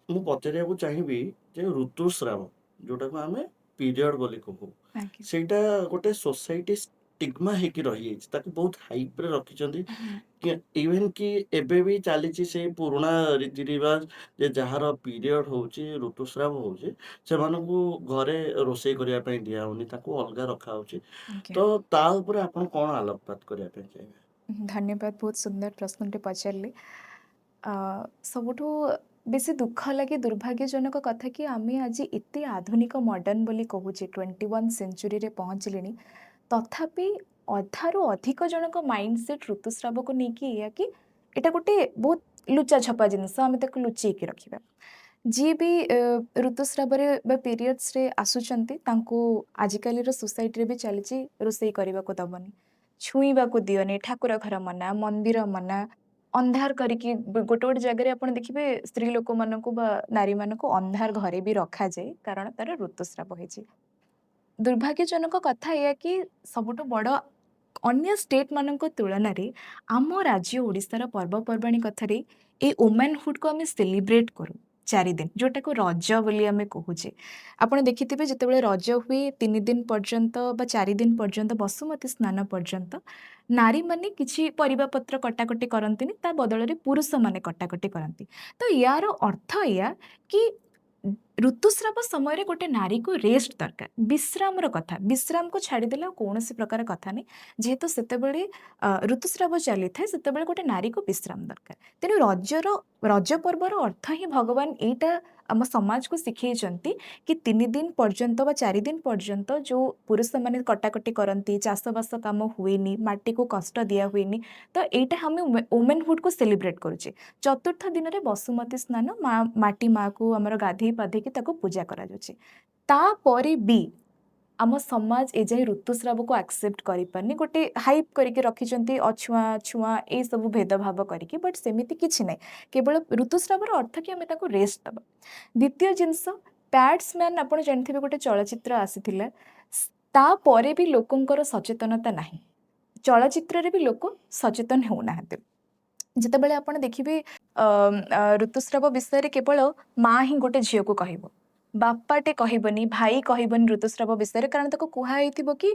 ମୁଁ ପଚାରିବାକୁ ଚାହିଁବି ଯେ ଋତୁସ୍ରାବ ଯୋଉଟାକୁ ଆମେ ପିରିୟଡ ବୋଲି କହୁ, ସେଇଟା ଗୋଟେ ସୋସାଇଟି ଷ୍ଟିଗ୍ମା ହେଇକି ରହିଯାଇଛି। ତାକୁ ବହୁତ ହାଇପରେ ରଖିଛନ୍ତି। ଇଭେନ କି ଏବେ ବି ଚାଲିଛି ସେଇ ପୁରୁଣା ରୀତି ରିବାଜ ଯେ ଯାହାର ପିରିୟଡ ହଉଛି, ଋତୁସ୍ରାବ ହଉଛି, ସେମାନଙ୍କୁ ଘରେ ରୋଷେଇ କରିବା ପାଇଁ ଦିଆ ହଉନି, ତାକୁ ଅଲଗା ରଖା ହଉଛି। ତ ତା ଉପରେ ଆପଣ କଣ ଆଲୋକପାତ କରିବା ପାଇଁ ଚାହିଁବେ? ଧନ୍ୟବାଦ, ବହୁତ ସୁନ୍ଦର ପ୍ରଶ୍ନଟି ପଚାରିଲେ। ସବୁଠୁ ବେଶୀ ଦୁଃଖ ଲାଗେ, ଦୁର୍ଭାଗ୍ୟଜନକ କଥା କି ଆମେ ଆଜି ଏତେ ଆଧୁନିକ, ମଡର୍ଣ୍ଣ ବୋଲି କହୁଛେ, 21 ସେଞ୍ଚୁରୀରେ ପହଞ୍ଚିଲେଣି, ତଥାପି ଅଧାରୁ ଅଧିକ ଜଣଙ୍କ ମାଇଣ୍ଡ ସେଟ୍ ଋତୁସ୍ରାବକୁ ନେଇକି ଏଇଆ କି ଏଇଟା ଗୋଟେ ବହୁତ ଲୁଚା ଛପା ଜିନିଷ, ଆମେ ତାକୁ ଲୁଚେଇକି ରଖିବା। ଯିଏ ବି ଋତୁସ୍ରାବରେ ବା ପିରିୟଡ଼୍ସରେ ଆସୁଛନ୍ତି, ତାଙ୍କୁ ଆଜିକାଲିର ସୋସାଇଟିରେ ବି ଚାଲିଛି ରୋଷେଇ କରିବାକୁ ଦବନି, ଛୁଇଁବାକୁ ଦିଅନି, ଠାକୁର ଘର ମନା, ମନ୍ଦିର ମନା, ଅନ୍ଧାର କରିକି ଗୋଟେ ଗୋଟେ ଜାଗାରେ ଆପଣ ଦେଖିବେ ସ୍ତ୍ରୀ ଲୋକମାନଙ୍କୁ ବା ନାରୀମାନଙ୍କୁ ଅନ୍ଧାର ଘରେ ବି ରଖାଯାଏ, କାରଣ ତାର ଋତୁସ୍ରାବ ହେଇଛି। ଦୁର୍ଭାଗ୍ୟଜନକ କଥା ଏଇଆ କି ସବୁଠୁ ବଡ଼ ଅନ୍ୟ ଷ୍ଟେଟ୍ ମାନଙ୍କ ତୁଳନାରେ ଆମ ରାଜ୍ୟ ଓଡ଼ିଶାର ପର୍ବପର୍ବାଣୀ କଥାରେ ଏଇ ଓମେନହୁଡକୁ ଆମେ ସେଲିବ୍ରେଟ୍ କରୁ 4 ଦିନ, ଯୋଉଟାକୁ ରଜ ବୋଲି ଆମେ କହୁଛେ। ଆପଣ ଦେଖିଥିବେ, ଯେତେବେଳେ ରଜ ହୁଏ, 3 ଦିନ ପର୍ଯ୍ୟନ୍ତ ବା 4 ଦିନ ପର୍ଯ୍ୟନ୍ତ, ବସୁମତୀ ସ୍ନାନ ପର୍ଯ୍ୟନ୍ତ ନାରୀମାନେ କିଛି ପରିବା ପତ୍ର କଟାକଟି କରନ୍ତିନି, ତା ବଦଳରେ ପୁରୁଷମାନେ କଟାକଟି କରନ୍ତି। ତ ୟାର ଅର୍ଥ ଏଇଆ କି ଋତୁସ୍ରାବ ସମୟରେ ଗୋଟେ ନାରୀକୁ ରେଷ୍ଟ ଦରକାର, ବିଶ୍ରାମର କଥା। ବିଶ୍ରାମକୁ ଛାଡ଼ିଦେଲେ ଆଉ କୌଣସି ପ୍ରକାର କଥା ନାହିଁ। ଯେହେତୁ ସେତେବେଳେ ଋତୁସ୍ରାବ ଚାଲିଥାଏ, ସେତେବେଳେ ଗୋଟେ ନାରୀକୁ ବିଶ୍ରାମ ଦରକାର। ତେଣୁ ରଜ ପର୍ବର ଅର୍ଥ ହିଁ ଭଗବାନ ଏଇଟା ଆମ ସମାଜକୁ ଶିଖେଇଛନ୍ତି କି 3 ଦିନ ପର୍ଯ୍ୟନ୍ତ ବା 4 ଦିନ ପର୍ଯ୍ୟନ୍ତ ଯେଉଁ ପୁରୁଷମାନେ କଟାକଟି କରନ୍ତି, ଚାଷବାସ କାମ ହୁଏନି, ମାଟିକୁ କଷ୍ଟ ଦିଆ ହୁଏନି, ତ ଏଇଟା ଆମେ ଓମେନହୁଡକୁ ସେଲିବ୍ରେଟ୍ କରୁଛେ। ଚତୁର୍ଥ ଦିନରେ ବସୁମତୀ ସ୍ନାନ, ମା ମାଟି ମାକୁ ଆମର ଗାଧେଇ ପାଧେଇକି ତାକୁ ପୂଜା କରାଯାଉଛି। ତାପରେ ବି ଆମ ସମାଜ ଏଯାଏଁ ଋତୁସ୍ରାବକୁ ଆକ୍ସେପ୍ଟ କରିପାରୁନି। ଗୋଟେ ହାଇପ୍ କରିକି ରଖିଛନ୍ତି, ଅଛୁଆଁ ଛୁଆଁ ଏଇସବୁ ଭେଦଭାବ କରିକି। ବଟ୍ ସେମିତି କିଛି ନାହିଁ। କେବଳ ଋତୁସ୍ରାବର ଅର୍ଥ କି ଆମେ ତାକୁ ରେଷ୍ଟ ଦେବା। ଦ୍ୱିତୀୟ ଜିନିଷ, ପ୍ୟାଡ୍ସ ମ୍ୟାନ୍, ଆପଣ ଜାଣିଥିବେ ଗୋଟେ ଚଳଚ୍ଚିତ୍ର ଆସିଥିଲା, ତାପରେ ବି ଲୋକଙ୍କର ସଚେତନତା ନାହିଁ। ଚଳଚ୍ଚିତ୍ରରେ ବି ଲୋକ ସଚେତନ ହେଉନାହାନ୍ତି। ଯେତେବେଳେ ଆପଣ ଦେଖିବେ ଋତୁସ୍ରାବ ବିଷୟରେ କେବଳ ମା ହିଁ ଗୋଟେ ଝିଅକୁ କହିବ, ବାପାଟେ କହିବନି, ଭାଇ କହିବନି ଋତୁସ୍ରାବ ବିଷୟରେ। କାରଣ ତାକୁ କୁହା ହେଇଥିବ କି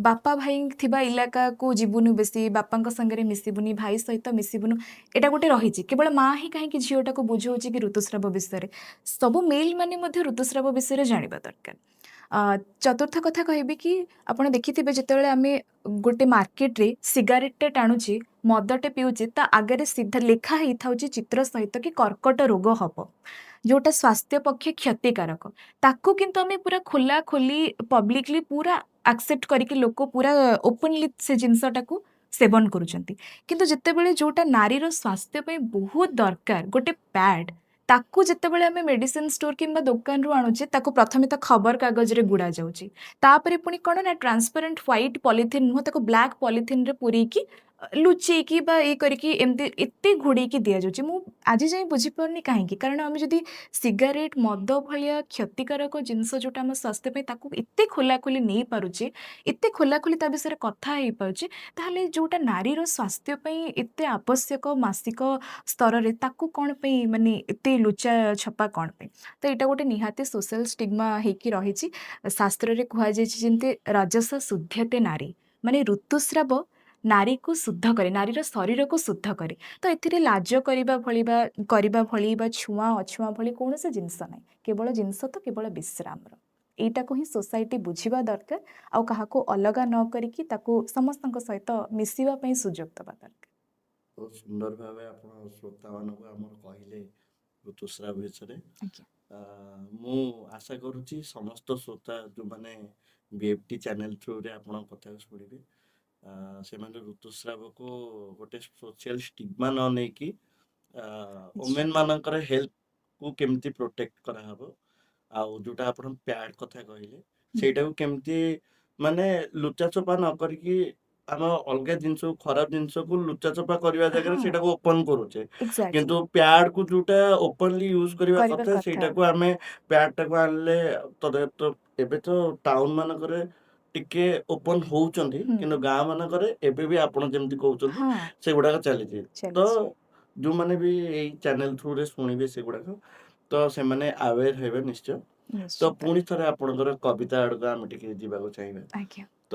ବାପା ଭାଇ ଥିବା ଇଲାକାକୁ ଯିବୁନୁ ବେଶୀ, ବାପାଙ୍କ ସାଙ୍ଗରେ ମିଶିବୁନି, ଭାଇ ସହିତ ମିଶିବୁନୁ। ଏଇଟା ଗୋଟେ ରହିଛି। କେବଳ ମା ହିଁ କାହିଁକି ଝିଅଟାକୁ ବୁଝଉଛି କି ଋତୁସ୍ରାବ ବିଷୟରେ? ସବୁ ମେଲ୍ ମାନେ ମଧ୍ୟ ଋତୁସ୍ରାବ ବିଷୟରେ ଜାଣିବା ଦରକାର। ଚତୁର୍ଥ କଥା କହିବି କି ଆପଣ ଦେଖିଥିବେ, ଯେତେବେଳେ ଆମେ ଗୋଟେ ମାର୍କେଟରେ ସିଗାରେଟଟେ ଟାଣୁଛେ, ମଦଟେ ପିଉଛେ, ତା ଆଗରେ ସିଧା ଲେଖା ହେଇଥାଉଛି ଚିତ୍ର ସହିତ କି କର୍କଟ ରୋଗ ହବ, ଯୋଉଟା ସ୍ୱାସ୍ଥ୍ୟ ପକ୍ଷେ କ୍ଷତିକାରକ। ତାକୁ କିନ୍ତୁ ଆମେ ପୁରା ଖୋଲା ଖୋଲି ପବ୍ଲିକଲି ପୁରା ଆକ୍ସେପ୍ଟ କରିକି ଲୋକ ପୁରା ଓପନଲି ସେ ଜିନିଷଟାକୁ ସେବନ କରୁଛନ୍ତି। କିନ୍ତୁ ଯେତେବେଳେ ଯୋଉଟା ନାରୀର ସ୍ୱାସ୍ଥ୍ୟ ପାଇଁ ବହୁତ ଦରକାର, ଗୋଟେ ପ୍ୟାଡ୍, ତାକୁ ଯେତେବେଳେ ଆମେ ମେଡିସିନ ଷ୍ଟୋର କିମ୍ବା ଦୋକାନରୁ ଆଣୁଛେ, ତାକୁ ପ୍ରଥମେ ତ ଖବର କାଗଜରେ ଗୁଡ଼ା ଯାଉଛି। ତାପରେ ପୁଣି କ'ଣ ନା ଟ୍ରାନ୍ସପାରେଣ୍ଟ ହ୍ୱାଇଟ୍ ପଲିଥିନ୍ ନୁହଁ, ତାକୁ ବ୍ଲାକ୍ ପଲିଥିନରେ ପୂରେଇକି, ଲୁଚେଇକି ବା ଇଏ କରିକି ଏମିତି ଏତେ ଘୋଡ଼େଇକି ଦିଆଯାଉଛି। ମୁଁ ଆଜି ଯାଏଁ ବୁଝିପାରୁନି କାହିଁକି। କାରଣ ଆମେ ଯଦି ସିଗାରେଟ, ମଦ ଭଳିଆ କ୍ଷତିକାରକ ଜିନିଷ ଯୋଉଟା ଆମ ସ୍ୱାସ୍ଥ୍ୟ ପାଇଁ, ତାକୁ ଏତେ ଖୋଲାଖୋଲି ନେଇପାରୁଛେ, ଏତେ ଖୋଲାଖୋଲି ତା ବିଷୟରେ କଥା ହେଇପାରୁଛେ, ତାହେଲେ ଯୋଉଟା ନାରୀର ସ୍ୱାସ୍ଥ୍ୟ ପାଇଁ ଏତେ ଆବଶ୍ୟକ ମାସିକ ସ୍ତରରେ, ତାକୁ କ'ଣ ପାଇଁ ମାନେ ଏତେ ଲୁଚା ଛପା କ'ଣ ପାଇଁ? ତ ଏଇଟା ଗୋଟେ ନିହାତି ସୋସିଆଲ ଷ୍ଟିଗ୍ମା ହେଇକି ରହିଛି। ଶାସ୍ତ୍ରରେ କୁହାଯାଇଛି ଯେମିତି ରଜସା ଶୁଦ୍ଧ୍ୟତେ ନାରୀ, ମାନେ ଋତୁସ୍ରାବ ନାରୀକୁ ଶୁଦ୍ଧ କରେ, ନାରୀର ଶରୀରକୁ ଶୁଦ୍ଧ କରେ। ତ ଏଥିରେ ଲାଜ କରିବା ଭଳି ବା ଛୁଆଁ ଅଛୁଆଁ ଭଳି କୌଣସି ଜିନିଷ ନାହିଁ। କେବଳ ଜିନିଷ ତ କେବଳ ବିଶ୍ରାମର। ଏଇଟାକୁ ହିଁ ସୋସାଇଟି ବୁଝିବା ଦରକାର ଆଉ କାହାକୁ ଅଲଗା ନ କରିକି ତାକୁ ସମସ୍ତଙ୍କ ସହିତ ମିଶିବା ପାଇଁ ସୁଯୋଗ ଦେବା ଦରକାର। ବହୁତ ସୁନ୍ଦର ଭାବେ ଆପଣ ଶ୍ରୋତାମାନଙ୍କୁ ଆମର କହିଲେ ଋତୁସ୍ରାବ ବିଷୟରେ। ମୁଁ ଆଶା କରୁଛି ସମସ୍ତ ଶ୍ରୋତା ଯୋଉମାନେ ବିଏଫଟି ଚ୍ୟାନେଲ ଥ୍ରୁରେ ଆପଣଙ୍କ କଥାକୁ ଶୁଣିବେ, ସେମାନେ ଋତୁସ୍ରାବକୁ ଗୋଟେ ସୋସିଆଲ ଷ୍ଟିଗ୍ମା ନ ନେଇକି ଓମେନ୍ ମାନଙ୍କର ହେଲ୍ଥକୁ କେମିତି ପ୍ରୋଟେକ୍ଟ କରାହବ ଆଉ ଯୋଉଟା ଆପଣ ପ୍ୟାଡ୍ କଥା କହିଲେ, ସେଇଟାକୁ କେମିତି ମାନେ ଲୁଚାଛପା ନ କରିକି ଆମ ଅଲଗା ଜିନିଷକୁ, ଖରାପ ଜିନିଷକୁ ଲୁଚାଛପା କରିବା ଜାଗାରେ ସେଇଟାକୁ ଓପନ କରୁଛେ, କିନ୍ତୁ ପ୍ୟାଡ୍ କୁ ଯୋଉଟା ଓପନଲି ୟୁଜ କରିବା କରିବା କଥା, କଥା। ସେଇଟାକୁ ଆମେ ପ୍ୟାଡ୍ ଟାକୁ ଆଣିଲେ ତ ଏବେ ତ ଟାଉନ ମାନଙ୍କରେ ଟିକେ ଓପନ ହଉଛନ୍ତି, କିନ୍ତୁ ଗାଁ ମାନଙ୍କରେ ଏବେ ବି ଆପଣ ଯେମିତି କହୁଛନ୍ତି ସେଗୁଡାକ ଚାଲିଛି। ତ ଚାଲିଛି। ଯୋଉମାନେ ବି ଏଇ ଚ୍ୟାନେଲ ଥ୍ରୁରେ ଶୁଣିବେ ସେଗୁଡାକ, ତ ସେମାନେ ଆୱେର ହେବେ ନିଶ୍ଚୟ। ତ ନିଶ୍ଚିତ। ପୁଣି ଥରେ ଆପଣଙ୍କର କବିତା ଆଡ଼କୁ ଆମେ ଟିକେ ଯିବାକୁ ଚାହିଁବା। ତ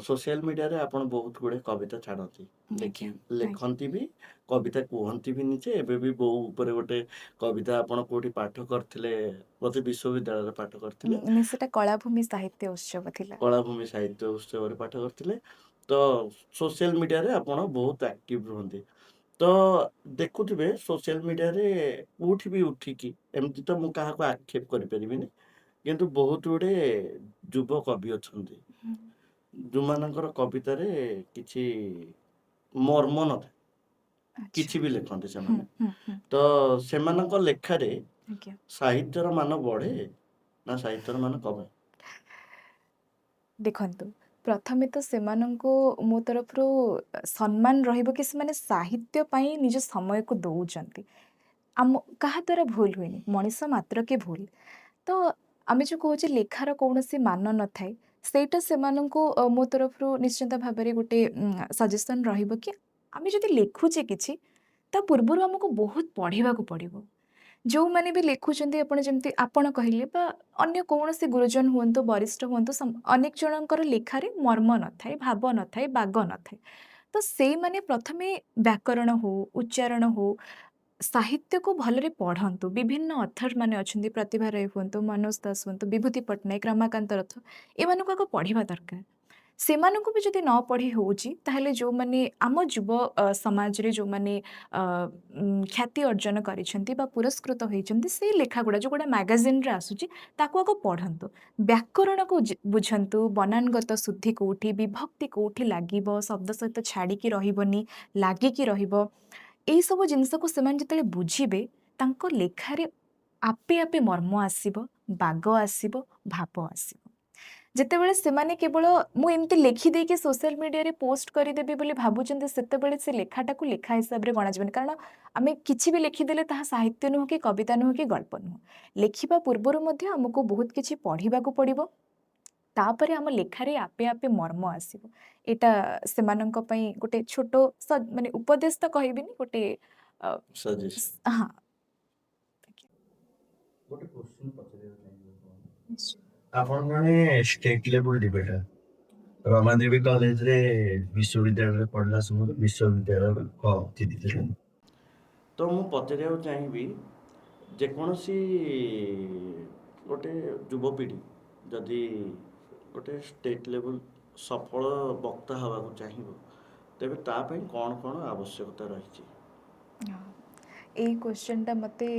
ସୋସିଆଲ ମିଡିଆରେ ଆପଣ ବହୁତ ଗୁଡେ କବିତା ଛାଡନ୍ତି, ଲେଖନ୍ତି ବି, କବିତା କୁହନ୍ତି ବି ନିଜେ। ଏବେ ବି ବୋଉ ଉପରେ ଗୋଟେ କବିତା ଆପଣ କୋଉଠି ପାଠ କରିଥିଲେ, ବୋଧେ ବିଶ୍ୱବିଦ୍ୟାଳୟରେ ପାଠ କରିଥିଲେ। ସେଟା କଳାଭୂମି ସାହିତ୍ୟ ଉତ୍ସବ ଥିଲା। କଳାଭୂମି ସାହିତ୍ୟ ଉତ୍ସବରେ ପାଠ କରିଥିଲେ। ତ ସୋସିଆଲ ମିଡିଆରେ ଆପଣ ବହୁତ ଆକ୍ଟିଭ ରୁହନ୍ତି। ତ ଦେଖୁଥିବେ ସୋସିଆଲ ମିଡିଆରେ କୋଉଠି ବି ଉଠିକି, ଏମିତି ତ ମୁଁ କାହାକୁ ଆକ୍ଷେପ କରିପାରିବିନି, କିନ୍ତୁ ବହୁତ ଗୁଡେ ଯୁବ କବି ଅଛନ୍ତି ଯୋଉମାନଙ୍କର କବିତାରେ କିଛି ମର୍ମ ନଥାଏ, କିଛି ବି ଲେଖନ୍ତି ସେମାନେ। ତ ସେମାନଙ୍କ ଲେଖାରେ ସାହିତ୍ୟର ମାନ ବଢେ ନା ସାହିତ୍ୟର ମାନ କମେ? ଦେଖନ୍ତୁ, ପ୍ରଥମେ ତ ସେମାନଙ୍କୁ ମୋ ତରଫରୁ ସମ୍ମାନ ରହିବ କି ସେମାନେ ସାହିତ୍ୟ ପାଇଁ ନିଜ ସମୟକୁ ଦଉଛନ୍ତି। ଆମ କାହା ଦ୍ୱାରା ଭୁଲ ହୁଏନି, ମଣିଷ ମାତ୍ରକେ ଭୁଲ। ତ ଆମେ ଯୋଉ କହୁଛେ ଲେଖାର କୌଣସି ମାନ ନଥାଏ, ସେଇଟା ସେମାନଙ୍କୁ ମୋ ତରଫରୁ ନିଶ୍ଚିନ୍ତ ଭାବରେ ଗୋଟେ ସଜେସନ୍ ରହିବ କି ଆମେ ଯଦି ଲେଖୁଛେ କିଛି, ତା ପୂର୍ବରୁ ଆମକୁ ବହୁତ ପଢ଼ିବାକୁ ପଡ଼ିବ। ଯେଉଁମାନେ ବି ଲେଖୁଛନ୍ତି, ଆପଣ ଯେମିତି ଆପଣ କହିଲେ ବା ଅନ୍ୟ କୌଣସି ଗୁରୁଜନ ହୁଅନ୍ତୁ, ବରିଷ୍ଠ ହୁଅନ୍ତୁ, ଅନେକ ଜଣଙ୍କର ଲେଖାରେ ମର୍ମ ନଥାଏ, ଭାବ ନଥାଏ, ବାଗ ନଥାଏ। ତ ସେଇମାନେ ପ୍ରଥମେ ବ୍ୟାକରଣ ହଉ, ଉଚ୍ଚାରଣ ହଉ, ସାହିତ୍ୟକୁ ଭଲରେ ପଢ଼ନ୍ତୁ। ବିଭିନ୍ନ ଅଥର ମାନେ ଅଛନ୍ତି, ପ୍ରତିଭା ରାୟ ହୁଅନ୍ତୁ, ମନୋଜ ଦାସ ହୁଅନ୍ତୁ, ବିଭୂତି ପଟ୍ଟନାୟକ, ରମାକାନ୍ତ ରଥ, ଏମାନଙ୍କୁ ଆଗ ପଢ଼ିବା ଦରକାର। ସେମାନଙ୍କୁ ବି ଯଦି ନ ପଢ଼ି ହେଉଛି, ତାହେଲେ ଯେଉଁମାନେ ଆମ ଯୁବ ସମାଜରେ ଯେଉଁମାନେ ଖ୍ୟାତି ଅର୍ଜନ କରିଛନ୍ତି ବା ପୁରସ୍କୃତ ହୋଇଛନ୍ତି, ସେଇ ଲେଖା ଗୁଡ଼ା ଯେଉଁଗୁଡ଼ା ମ୍ୟାଗାଜିନ୍ରେ ଆସୁଛି, ତାକୁ ଆଗ ପଢ଼ନ୍ତୁ। ବ୍ୟାକରଣକୁ ବୁଝନ୍ତୁ, ବନାନଗତ ଶୁଦ୍ଧି କେଉଁଠି, ବିଭକ୍ତି କେଉଁଠି ଲାଗିବ, ଶବ୍ଦ ସହିତ ଛାଡ଼ିକି ରହିବନି, ଲାଗିକି ରହିବ, ଏଇସବୁ ଜିନିଷକୁ ସେମାନେ ଯେତେବେଳେ ବୁଝିବେ, ତାଙ୍କ ଲେଖାରେ ଆପେ ଆପେ ମର୍ମ ଆସିବ, ବାଗ ଆସିବ, ଭାବ ଆସିବ। ଯେତେବେଳେ ସେମାନେ କେବଳ ମୁଁ ଏମିତି ଲେଖିଦେଇକି ସୋସିଆଲ ମିଡ଼ିଆରେ ପୋଷ୍ଟ କରିଦେବି ବୋଲି ଭାବୁଛନ୍ତି, ସେତେବେଳେ ସେ ଲେଖାଟାକୁ ଲେଖା ହିସାବରେ ଗଣାଯିବନି। କାରଣ ଆମେ କିଛି ବି ଲେଖିଦେଲେ ତାହା ସାହିତ୍ୟ ନୁହଁ କି କବିତା ନୁହଁ କି ଗଳ୍ପ ନୁହଁ। ଲେଖିବା ପୂର୍ବରୁ ମଧ୍ୟ ଆମକୁ ବହୁତ କିଛି ପଢ଼ିବାକୁ ପଡ଼ିବ, ତାପରେ ଆମ ଲେଖାରେ ଆପେ ଆପେ ମର୍ମ ଆସିବ। ଏଇଟା ସେମାନଙ୍କ ପାଇଁ ଗୋଟେ ଛୋଟ ମାନେ ଉପଦେଶ ତ କହିବିନି, ଗୋଟେ ସଜେସନ୍। ହଁ। ଗୋଟେ କ୍ୱେଶ୍ଚନ ପଚାରିବାକୁ ଚାହିଁବି ଆପଣଙ୍କୁ। ଆପଣ ଜଣେ ଷ୍ଟେଟ୍ ଲେବୁଲ ଡିବେଟର। ରମାଦେବୀ କଲେଜରେ ବିଶ୍ୱବିଦ୍ୟାଳୟରେ ପଢିଲା ସମୟରେ ବିଶ୍ୱବିଦ୍ୟାଳୟର କପ୍ ଜିତିଥିଲେ। ତ ମୁଁ ପଚାରିବାକୁ ଚାହିଁବି, ଯେକୌଣସି ଗୋଟେ ଯୁବପିଢ଼ି ଯଦି ଗୋଟେ ଷ୍ଟେଟ୍ ଲେବୁଲ ସଫଳ ବକ୍ତା ହେବାକୁ ଚାହିଁବ, ତେବେ ତା ପାଇଁ କ'ଣ କ'ଣ ଆବଶ୍ୟକତା ରହିଛି? ଏଇ କ୍ୱେଶ୍ଚନଟା ମୋତେ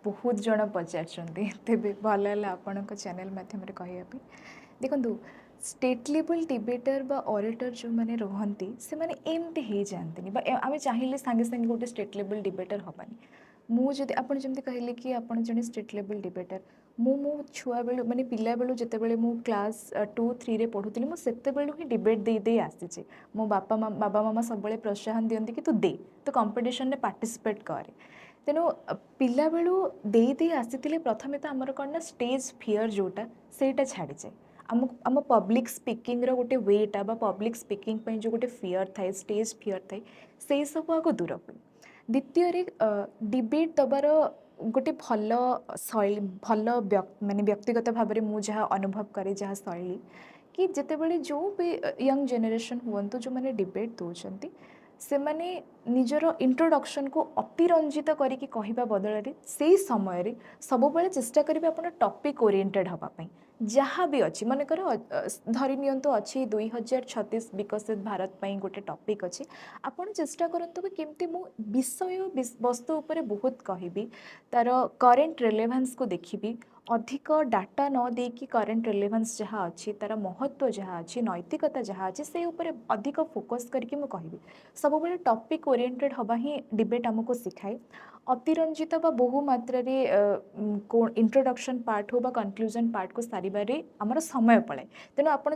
ବହୁତ ଜଣ ପଚାରିଛନ୍ତି, ତେବେ ଭଲ ହେଲା ଆପଣଙ୍କ ଚ୍ୟାନେଲ୍ ମାଧ୍ୟମରେ କହିବା ପାଇଁ। ଦେଖନ୍ତୁ, ଷ୍ଟେଟ୍ ଲେବୁଲ୍ ଡିବେଟର ବା ଅରେଟର ଯେଉଁମାନେ ରୁହନ୍ତି, ସେମାନେ ଏମିତି ହେଇଯାଆନ୍ତିନି ବା ଆମେ ଚାହିଁଲେ ସାଙ୍ଗେ ସାଙ୍ଗେ ଗୋଟେ ଷ୍ଟେଟ୍ ଲେବୁଲ୍ ଡିବେଟର ହେବାନି। ମୁଁ ଯଦି ଆପଣ ଯେମିତି କହିଲେ କି ଆପଣ ଜଣେ ଷ୍ଟେଟ୍ ଲେବୁଲ୍ ଡିବେଟର, ମୁଁ ମୋ ଛୁଆବେଳୁ ମାନେ ପିଲାବେଳୁ ଯେତେବେଳେ ମୁଁ କ୍ଲାସ୍ 2-3ରେ ପଢ଼ୁଥିଲି, ମୁଁ ସେତେବେଳୁ ହିଁ ଡିବେଟ୍ ଦେଇ ଦେଇ ଆସିଛି। ମୋ ବାବା ମାମା ସବୁବେଳେ ପ୍ରୋତ୍ସାହନ ଦିଅନ୍ତି କି ତୁ ଦେ, ତୁ କମ୍ପିଟିସନରେ ପାର୍ଟିସିପେଟ୍ କରେ। ତେଣୁ ପିଲାବେଳୁ ଦେଇ ଦେଇ ଆସିଥିଲେ। ପ୍ରଥମେ ତ ଆମର କ'ଣ ନା ଷ୍ଟେଜ୍ ଫିୟର୍ ଯେଉଁଟା, ସେଇଟା ଛାଡ଼ିଯାଏ। ଆମ ପବ୍ଲିକ୍ ସ୍ପିକିଂର ଗୋଟେ ୱେଟା ବା ପବ୍ଲିକ୍ ସ୍ପିକିଂ ପାଇଁ ଯେଉଁ ଗୋଟେ ଫିୟର୍ ଥାଏ, ଷ୍ଟେଜ୍ ଫିୟର୍ ଥାଏ, ସେଇ ସବୁ ଆଗ ଦୂର ହୁଏ। ଦ୍ୱିତୀୟରେ ଡିବେଟ୍ ଦେବାର ଗୋଟେ ଭଲ ଶୈଳୀ, ଭଲ ମାନେ ବ୍ୟକ୍ତିଗତ ଭାବରେ ମୁଁ ଯାହା ଅନୁଭବ କରେ, ଯାହା ଶୈଳୀ କି ଯେତେବେଳେ ଯେଉଁ ବି ୟଙ୍ଗ ଜେନେରେସନ୍ ହୁଅନ୍ତୁ, ଯେଉଁମାନେ ଡିବେଟ୍ ଦେଉଛନ୍ତି, ସେମାନେ ନିଜର ଇଣ୍ଟ୍ରୋଡକ୍ସନ୍କୁ ଅତିରଞ୍ଜିତ କରିକି କହିବା ବଦଳରେ ସେଇ ସମୟରେ ସବୁବେଳେ ଚେଷ୍ଟା କରିବେ ଆପଣ ଟପିକ୍ ଓରିଏଣ୍ଟେଡ଼୍ ହେବା ପାଇଁ। ଯାହା ବି ଅଛି, ମନେକର ଧରି ନିଅନ୍ତୁ ଅଛି 2036 ବିକଶିତ ଭାରତ ପାଇଁ ଗୋଟେ ଟପିକ୍ ଅଛି, ଆପଣ ଚେଷ୍ଟା କରନ୍ତୁ କି କେମିତି ମୁଁ ବିଷୟ ବସ୍ତୁ ଉପରେ ବହୁତ କହିବି, ତାର କରେଣ୍ଟ ରେଲେଭାନ୍ସକୁ ଦେଖିବି, ଅଧିକ ଡାଟା ନ ଦେଇକି କରେଣ୍ଟ ରେଲେଭାନ୍ସ ଯାହା ଅଛି, ତାର ମହତ୍ତ୍ୱ ଯାହା ଅଛି, ନୈତିକତା ଯାହା ଅଛି, ସେଇ ଉପରେ ଅଧିକ ଫୋକସ୍ କରିକି ମୁଁ କହିବି। ସବୁବେଳେ ଟପିକ୍ ଓରିଏଣ୍ଟେଡ଼୍ ହେବା ହିଁ ଡିବେଟ୍ ଆମକୁ ଶିଖାଏ। ଅତିରଞ୍ଜିତ ବା ବହୁ ମାତ୍ରାରେ ଇଣ୍ଟ୍ରୋଡକ୍ସନ୍ ପାର୍ଟ ହଉ ବା କନକ୍ଲୁଜନ୍ ପାର୍ଟକୁ ସାରିବାରେ ଆମର ସମୟ ପଳାଏ। ତେଣୁ ଆପଣ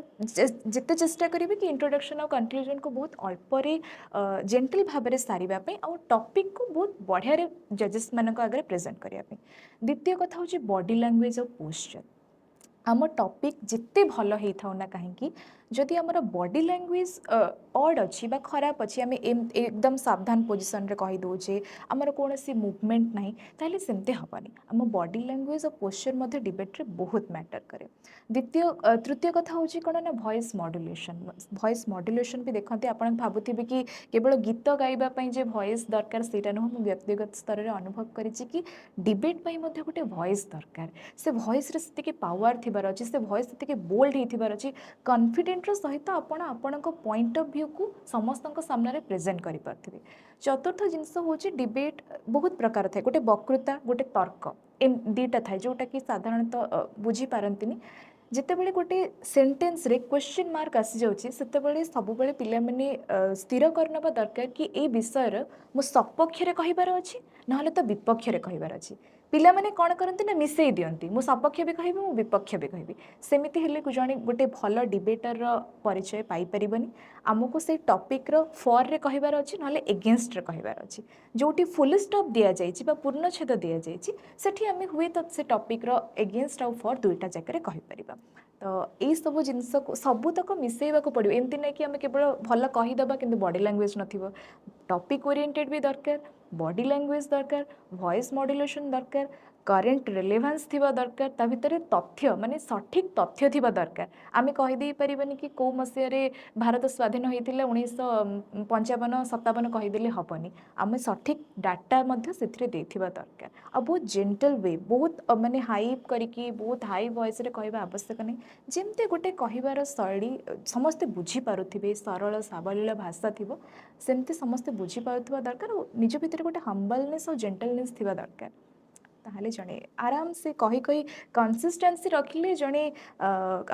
ଯେତେ ଚେଷ୍ଟା କରିବେ କି ଇଣ୍ଟ୍ରୋଡକ୍ସନ୍ ଆଉ କନକ୍ଲୁଜନ୍କୁ ବହୁତ ଅଳ୍ପରେ ଜେଣ୍ଟଲ୍ ଭାବରେ ସାରିବା ପାଇଁ ଆଉ ଟପିକ୍କୁ ବହୁତ ବଢ଼ିଆରେ ଜଜେସ୍ ମାନଙ୍କ ଆଗରେ ପ୍ରେଜେଣ୍ଟ କରିବା ପାଇଁ। ଦ୍ୱିତୀୟ କଥା ହେଉଛି ବଡି ଲାଙ୍ଗୁଏଜ୍ ଆଉ ପୋଶ୍ଚର୍। ଆମ ଟପିକ୍ ଯେତେ ଭଲ ହେଇଥାଉ ନା କାହିଁକି, ଯଦି ଆମର ବଡି ଲାଙ୍ଗୁଏଜ ଅଡ୍ ଅଛି ବା ଖରାପ ଅଛି, ଆମେ ଏକଦମ ସାବଧାନ ପୋଜିସନରେ କହିଦେଉଛେ, ଆମର କୌଣସି ମୁଭମେଣ୍ଟ ନାହିଁ, ତାହେଲେ ସେମିତି ହେବନି। ଆମ ବଡି ଲାଙ୍ଗୁଏଜ ଆଉ ପୋଶ୍ଚର ମଧ୍ୟ ଡିବେଟ୍ରେ ବହୁତ ମ୍ୟାଟର କରେ। ଦ୍ୱିତୀୟ ତୃତୀୟ କଥା ହେଉଛି କ'ଣ ନା ଭଏସ୍ ମଡୁଲେସନ୍। ଭଏସ୍ ମଡୁଲେସନ୍ ବି ଦେଖନ୍ତି। ଆପଣ ଭାବୁଥିବେ କି କେବଳ ଗୀତ ଗାଇବା ପାଇଁ ଯେ ଭଏସ୍ ଦରକାର, ସେଇଟା ନୁହଁ। ମୁଁ ବ୍ୟକ୍ତିଗତ ସ୍ତରରେ ଅନୁଭବ କରିଛି କି ଡିବେଟ୍ ପାଇଁ ମଧ୍ୟ ଗୋଟେ ଭଏସ୍ ଦରକାର। ସେ ଭଏସ୍ରେ ସେତିକି ପାୱାର ଥିବାର ଅଛି, ସେ ଭଏସ୍ ସେତିକି ବୋଲ୍ଡ ହେଇଥିବାର ଅଛି। କନଫିଡେଣ୍ଟର ସହିତ ଆପଣ ଆପଣଙ୍କ ପଏଣ୍ଟ ଅଫ୍ ଭ୍ୟୁକୁ ସମସ୍ତଙ୍କ ସାମ୍ନାରେ ପ୍ରେଜେଣ୍ଟ କରିପାରୁଥିବେ। ଚତୁର୍ଥ ଜିନିଷ ହେଉଛି, ଡିବେଟ୍ ବହୁତ ପ୍ରକାର ଥାଏ। ଗୋଟେ ବକ୍ତୃତା, ଗୋଟେ ତର୍କ, ଦୁଇଟା ଥାଏ, ଯେଉଁଟାକି ସାଧାରଣତଃ ବୁଝିପାରନ୍ତିନି। ଯେତେବେଳେ ଗୋଟେ ସେଣ୍ଟେନ୍ସରେ କ୍ୱେଶ୍ଚିନ୍ ମାର୍କ ଆସିଯାଉଛି, ସେତେବେଳେ ସବୁବେଳେ ପିଲାମାନେ ସ୍ଥିର କରିନେବା ଦରକାର କି ଏଇ ବିଷୟର ମୁଁ ସପକ୍ଷରେ କହିବାର ଅଛି, ନହେଲେ ତ ବିପକ୍ଷରେ କହିବାର ଅଛି। ପିଲାମାନେ କ'ଣ କରନ୍ତି ନା ମିଶେଇ ଦିଅନ୍ତି, ମୁଁ ସପକ୍ଷ ବି କହିବି, ମୁଁ ବିପକ୍ଷ ବି କହିବି। ସେମିତି ହେଲେ ଜଣେ ଗୋଟେ ଭଲ ଡିବେଟରର ପରିଚୟ ପାଇପାରିବନି। ଆମକୁ ସେଇ ଟପିକ୍ର ଫର୍ରେ କହିବାର ଅଛି, ନହେଲେ ଏଗେନଷ୍ଟରେ କହିବାର ଅଛି। ଯେଉଁଠି ଫୁଲ୍ ଷ୍ଟପ୍ ଦିଆଯାଇଛି ବା ପୂର୍ଣ୍ଣଚ୍ଛେଦ ଦିଆଯାଇଛି, ସେଠି ଆମେ ହୁଏତ ସେ ଟପିକ୍ର ଏଗେନଷ୍ଟ ଆଉ ଫର୍ ଦୁଇଟା ଜାଗାରେ କହିପାରିବା। ତ ଏଇସବୁ ଜିନିଷକୁ ସବୁତକ ମିଶେଇବାକୁ ପଡ଼ିବ। ଏମିତି ନାହିଁ କି ଆମେ କେବଳ ଭଲ କହିଦେବା କିନ୍ତୁ ବଡି ଲାଙ୍ଗୁଏଜ ନଥିବ। ଟପିକ୍ ଓରିଏଣ୍ଟେଡ୍ ବି ଦରକାର, ବଡି ଲାଙ୍ଗୁଏଜ ଦରକାର, ଭଏସ୍ ମଡୁଲେସନ୍ ଦରକାର, କରେଣ୍ଟ ରିଲେଭାନ୍ସ ଥିବା ଦରକାର, ତା ଭିତରେ ତଥ୍ୟ ମାନେ ସଠିକ୍ ତଥ୍ୟ ଥିବା ଦରକାର। ଆମେ କହିଦେଇ ପାରିବାନି କି କେଉଁ ମସିହାରେ ଭାରତ ସ୍ୱାଧୀନ ହେଇଥିଲା, 1955 57 କହିଦେଲେ ହେବନି। ଆମେ ସଠିକ୍ ଡାଟା ମଧ୍ୟ ସେଥିରେ ଦେଇଥିବା ଦରକାର। ଆଉ ବହୁତ ଜେଣ୍ଟଲ୍ we, ବହୁତ ମାନେ ହାଇପ୍ କରିକି ବହୁତ ହାଇ ଭଏସ୍ରେ କହିବା ଆବଶ୍ୟକ ନାହିଁ। ଯେମିତି ଗୋଟେ କହିବାର ଶୈଳୀ ସମସ୍ତେ ବୁଝିପାରୁଥିବେ, ସରଳ ସାବଲୀଳ ଭାଷା ଥିବ, ସେମିତି ସମସ୍ତେ ବୁଝିପାରୁଥିବା ଦରକାର। ଆଉ ନିଜ ଭିତରେ ଗୋଟେ ହମ୍ବଲନେସ୍ ଆଉ ଜେଣ୍ଟଲନେସ୍ ଥିବା ଦରକାର। ତାହେଲେ ଜଣେ ଆରାମସେ କହି କହି କନସିଷ୍ଟାନ୍ସି ରଖିଲେ ଜଣେ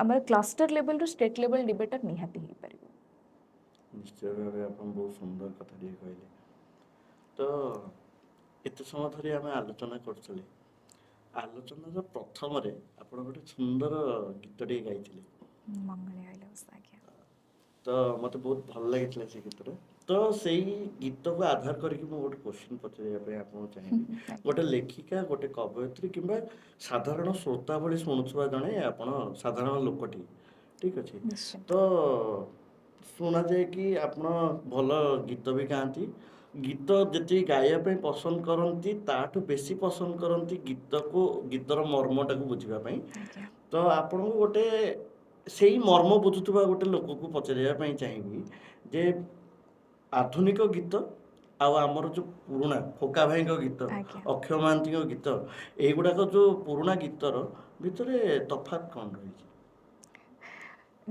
ଆମର କ୍ଲଷ୍ଟର ଲେଭେଲରୁ ଷ୍ଟେଟ୍ ଲେଭେଲ ଡିବେଟର ନିହାତି ହେଇପାରିବ। ନିଶ୍ଚୟ ଭାବେ ଆପଣ ବହୁତ ସୁନ୍ଦର କଥା ଟିକେ କହିଲେ। ତ ଏତେ ସମୟ ଧରି ଆମେ ଆଲୋଚନା କରୁଥିଲେ। ଆଲୋଚନାର ପ୍ରଥମରେ ଆପଣ ଗୋଟେ ସୁନ୍ଦର ଗୀତଟିଏ ଗାଇଥିଲେ। ମଙ୍ଗଳେ ଆଇଲା ଉଷା, ଆଜ୍ଞା। ତ ମୋତେ ବହୁତ ଭଲ ଲାଗିଥିଲା ସେ ଗୀତଟା। ତ ସେଇ ଗୀତକୁ ଆଧାର କରିକି ମୁଁ ଗୋଟେ କୋଶ୍ଚିନ୍ ପଚାରିବା ପାଇଁ ଆପଣଙ୍କୁ ଚାହିଁବି। ଗୋଟେ ଲେଖିକା, ଗୋଟେ କବୟିତ୍ରୀ କିମ୍ବା ସାଧାରଣ ଶ୍ରୋତା ଭଳି ଶୁଣୁଥିବା ଜଣେ ଆପଣ ସାଧାରଣ ଲୋକଟିଏ, ଠିକ ଅଛି? ନିଶ୍ଚିନ୍ତ। ତ ଶୁଣାଯାଏ କି ଆପଣ ଭଲ ଗୀତ ବି ଗାଆନ୍ତି। ଗୀତ ଯେତିକି ଗାଇବା ପାଇଁ ପସନ୍ଦ କରନ୍ତି, ତାଠୁ ବେଶୀ ପସନ୍ଦ କରନ୍ତି ଗୀତକୁ, ଗୀତର ମର୍ମଟାକୁ ବୁଝିବା ପାଇଁ। ତ ଆପଣଙ୍କୁ ଗୋଟେ ସେଇ ମର୍ମ ବୁଝୁଥିବା ଗୋଟେ ଲୋକକୁ ପଚାରିବା ପାଇଁ ଚାହିଁବି ଯେ ଆଧୁନିକ ଗୀତ ଆଉ ଆମର ଯୋଉ ପୁରୁଣା ଖୋକା ଭାଇଙ୍କ ଗୀତ, ଅକ୍ଷୟ ମହାନ୍ତିଙ୍କ ଗୀତ, ଏଇଗୁଡ଼ାକ ଯୋଉ ପୁରୁଣା ଗୀତର ଭିତରେ ତଫାତ୍ କ'ଣ ରହିଛି?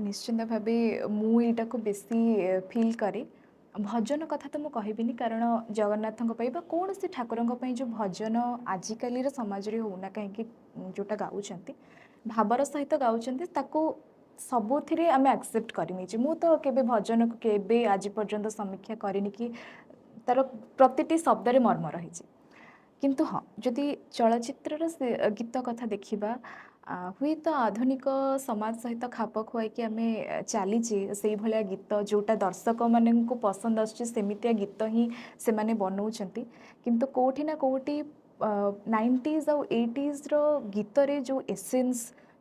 ନିଶ୍ଚିନ୍ତ ଭାବେ ମୁଁ ଏଇଟାକୁ ବେଶୀ ଫିଲ୍ କରେ। ଭଜନ କଥା ତ ମୁଁ କହିବିନି, କାରଣ ଜଗନ୍ନାଥଙ୍କ ପାଇଁ ବା କୌଣସି ଠାକୁରଙ୍କ ପାଇଁ ଯେଉଁ ଭଜନ ଆଜିକାଲିର ସମାଜରେ ହେଉନା କାହିଁକି, ଯେଉଁଟା ଗାଉଛନ୍ତି, ଭାବର ସହିତ ଗାଉଛନ୍ତି, ତାକୁ ସବୁଥିରେ ଆମେ ଆକ୍ସେପ୍ଟ କରିନେଇଛୁ। ମୁଁ ତ କେବେ ଭଜନକୁ କେବେ ଆଜି ପର୍ଯ୍ୟନ୍ତ ସମୀକ୍ଷା କରିନି କି ତାର ପ୍ରତିଟି ଶବ୍ଦରେ ମର୍ମ ରହିଛି। କିନ୍ତୁ ହଁ, ଯଦି ଚଳଚ୍ଚିତ୍ରର ସେ ଗୀତ କଥା ଦେଖିବା, ହୁଏତ ଆଧୁନିକ ସମାଜ ସହିତ ଖାପ ଖୁଆଇକି ଆମେ ଚାଲିଛେ। ସେଇଭଳିଆ ଗୀତ ଯେଉଁଟା ଦର୍ଶକମାନଙ୍କୁ ପସନ୍ଦ ଆସୁଛି, ସେମିତିଆ ଗୀତ ହିଁ ସେମାନେ ବନଉଛନ୍ତି। କିନ୍ତୁ କେଉଁଠି ନା କେଉଁଠି 90s ଆଉ 80sର ଗୀତରେ ଯେଉଁ ଏସେନ୍ସ,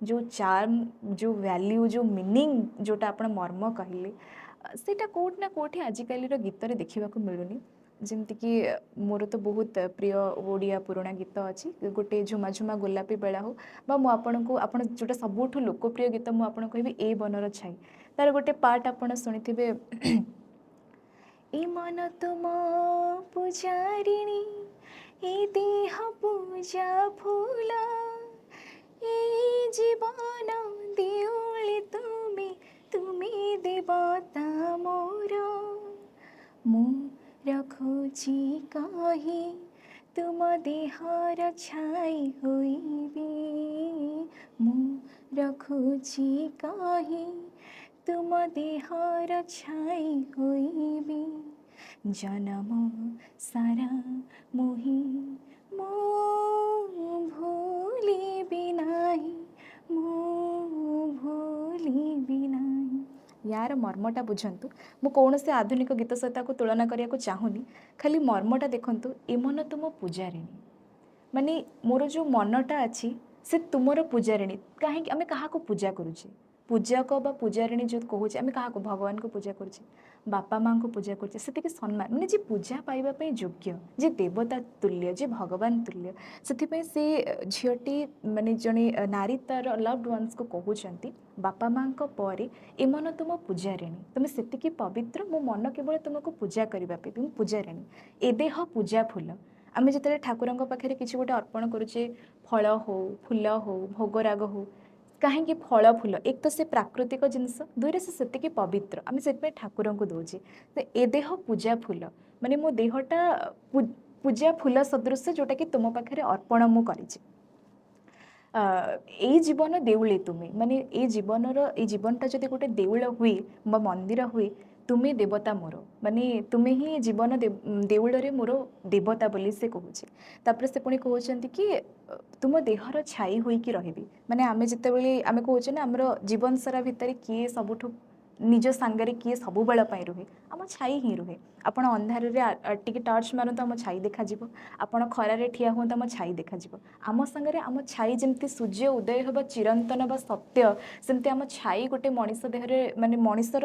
ଯେଉଁ ଚାର୍ମ, ଯେଉଁ ଭ୍ୟାଲ୍ୟୁ, ଯେଉଁ ମିନିଂ, ଯେଉଁଟା ଆପଣ ମର୍ମ କହିଲେ, ସେଇଟା କେଉଁଠି ନା କେଉଁଠି ଆଜିକାଲିର ଗୀତରେ ଦେଖିବାକୁ ମିଳୁନି। ଯେମିତିକି ମୋର ତ ବହୁତ ପ୍ରିୟ ଓଡ଼ିଆ ପୁରୁଣା ଗୀତ ଅଛି, ଗୋଟେ ଝୁମା ଝୁମା ଗୋଲାପୀ ବେଳା ହଉ ବା ମୁଁ ଆପଣଙ୍କୁ ଆପଣ ଯେଉଁଟା ସବୁଠୁ ଲୋକପ୍ରିୟ ଗୀତ ମୁଁ ଆପଣଙ୍କୁ କହିବି, ଏ ବନର ଛାଇ। ତାର ଗୋଟେ ପାର୍ଟ ଆପଣ ଶୁଣିଥିବେ, ଏ ମନ ତୁମ ପୂଜାରିଣୀ, ଏ ଦେହ ପୂଜା ଫୁଲ, ଏ ଜୀବନ ଦେଉଳି ତୁମେ, ତୁମେ ଦେବତା ମୋର, ମୁଁ ରଖୁଛି କହି ତୁମ ଦେହର ଛାଇ ହୋଇବି, ମୁଁ ରଖୁଛି କହି ତୁମ ଦେହର ଛାଇ ହୋଇବି, ଜନମ ସାରା ମୁହିଁ ମୁଁ ଭୁଲିବି ନାହିଁ, ମୁଁ ଭୁଲିବି ନାହିଁ। ୟାର ମର୍ମଟା ବୁଝନ୍ତୁ। ମୁଁ କୌଣସି ଆଧୁନିକ ଗୀତ ସହିତ ତାକୁ ତୁଳନା କରିବାକୁ ଚାହୁଁନି। ଖାଲି ମର୍ମଟା ଦେଖନ୍ତୁ। ଏ ମନ ତୁମ ପୂଜାରିଣୀ, ମାନେ ମୋର ଯେଉଁ ମନଟା ଅଛି ସେ ତୁମର ପୂଜାରିଣୀ। କାହିଁକି ଆମେ କାହାକୁ ପୂଜା କରୁଛେ? ପୂଜକ ବା ପୂଜାରିଣୀ ଯେଉଁ କହୁଛେ ଆମେ, କାହାକୁ? ଭଗବାନଙ୍କୁ ପୂଜା କରୁଛେ, ବାପା ମାଆଙ୍କୁ ପୂଜା କରୁଛେ, ସେତିକି ସମ୍ମାନ, ମାନେ ଯିଏ ପୂଜା ପାଇବା ପାଇଁ ଯୋଗ୍ୟ, ଯିଏ ଦେବତା ତୁଲ୍ୟ, ଯିଏ ଭଗବାନ ତୁଲ୍ୟ। ସେଥିପାଇଁ ସେ ଝିଅଟି, ମାନେ ଜଣେ ନାରୀ ତାର ଲଭ୍ଡ ୱାନ୍ସକୁ କହୁଛନ୍ତି, ବାପା ମାଆଙ୍କ ପରେ ଏ ମନ ତୁମ ପୂଜାରିଣୀ, ତୁମେ ସେତିକି ପବିତ୍ର, ମୋ ମନ କେବଳ ତୁମକୁ ପୂଜା କରିବା ପାଇଁ, ମୁଁ ପୂଜାରିଣୀ। ଏ ଦେହ ପୂଜା ଫୁଲ। ଆମେ ଯେତେବେଳେ ଠାକୁରଙ୍କ ପାଖରେ କିଛି ଗୋଟେ ଅର୍ପଣ କରୁଛେ, ଫଳ ହଉ, ଫୁଲ ହଉ, ଭୋଗରାଗ ହଉ, କାହିଁକି ଫଳ ଫୁଲ? ଏକ ତ ସେ ପ୍ରାକୃତିକ ଜିନିଷ, ଦୁଇରେ ସେ ସେତିକି ପବିତ୍ର, ଆମେ ସେଥିପାଇଁ ଠାକୁରଙ୍କୁ ଦେଉଛେ। ତ ଏ ଦେହ ପୂଜା ଫୁଲ ମାନେ ମୋ ଦେହଟା ପୂଜା ଫୁଲ ସଦୃଶ, ଯେଉଁଟାକି ତୁମ ପାଖରେ ଅର୍ପଣ ମୁଁ କରିଛି। ଏଇ ଜୀବନ ଦେଉଳେ ତୁମେ, ମାନେ ଏଇ ଜୀବନର, ଏଇ ଜୀବନଟା ଯଦି ଗୋଟେ ଦେଉଳ ହୁଏ ବା ମନ୍ଦିର ହୁଏ, ତୁମେ ଦେବତା ମୋର, ମାନେ ତୁମେ ହିଁ ଜୀବନ ଦେଉଳରେ ମୋର ଦେବତା ବୋଲି ସେ କହୁଛି। ତାପରେ ସେ ପୁଣି କହୁଛନ୍ତି କି ତୁମ ଦେହର ଛାଇ ହୋଇକି ରହିବି। ମାନେ ଆମେ ଯେତେବେଳେ ଆମେ କହୁଛେ ନା, ଆମର ଜୀବନ ସାରା ଭିତରେ କିଏ ସବୁଠୁ ନିଜ ସାଙ୍ଗରେ କିଏ ସବୁବେଳ ପାଇଁ ରୁହେ? ଆମ ଛାଇ ହିଁ ରୁହେ। ଆପଣ ଅନ୍ଧାରରେ ଟିକେ ଟର୍ଚ୍ଚ ମାରନ୍ତୁ, ଆମ ଛାଇ ଦେଖାଯିବ। ଆପଣ ଖରାରେ ଠିଆ ହୁଅନ୍ତୁ, ଆମ ଛାଇ ଦେଖାଯିବ। ଆମ ସାଙ୍ଗରେ ଆମ ଛାଇ, ଯେମିତି ସୂର୍ଯ୍ୟ ଉଦୟ ହେବା ଚିରନ୍ତନ ବା ସତ୍ୟ, ସେମିତି ଆମ ଛାଇ ଗୋଟେ ମଣିଷ ଦେହରେ, ମାନେ ମଣିଷର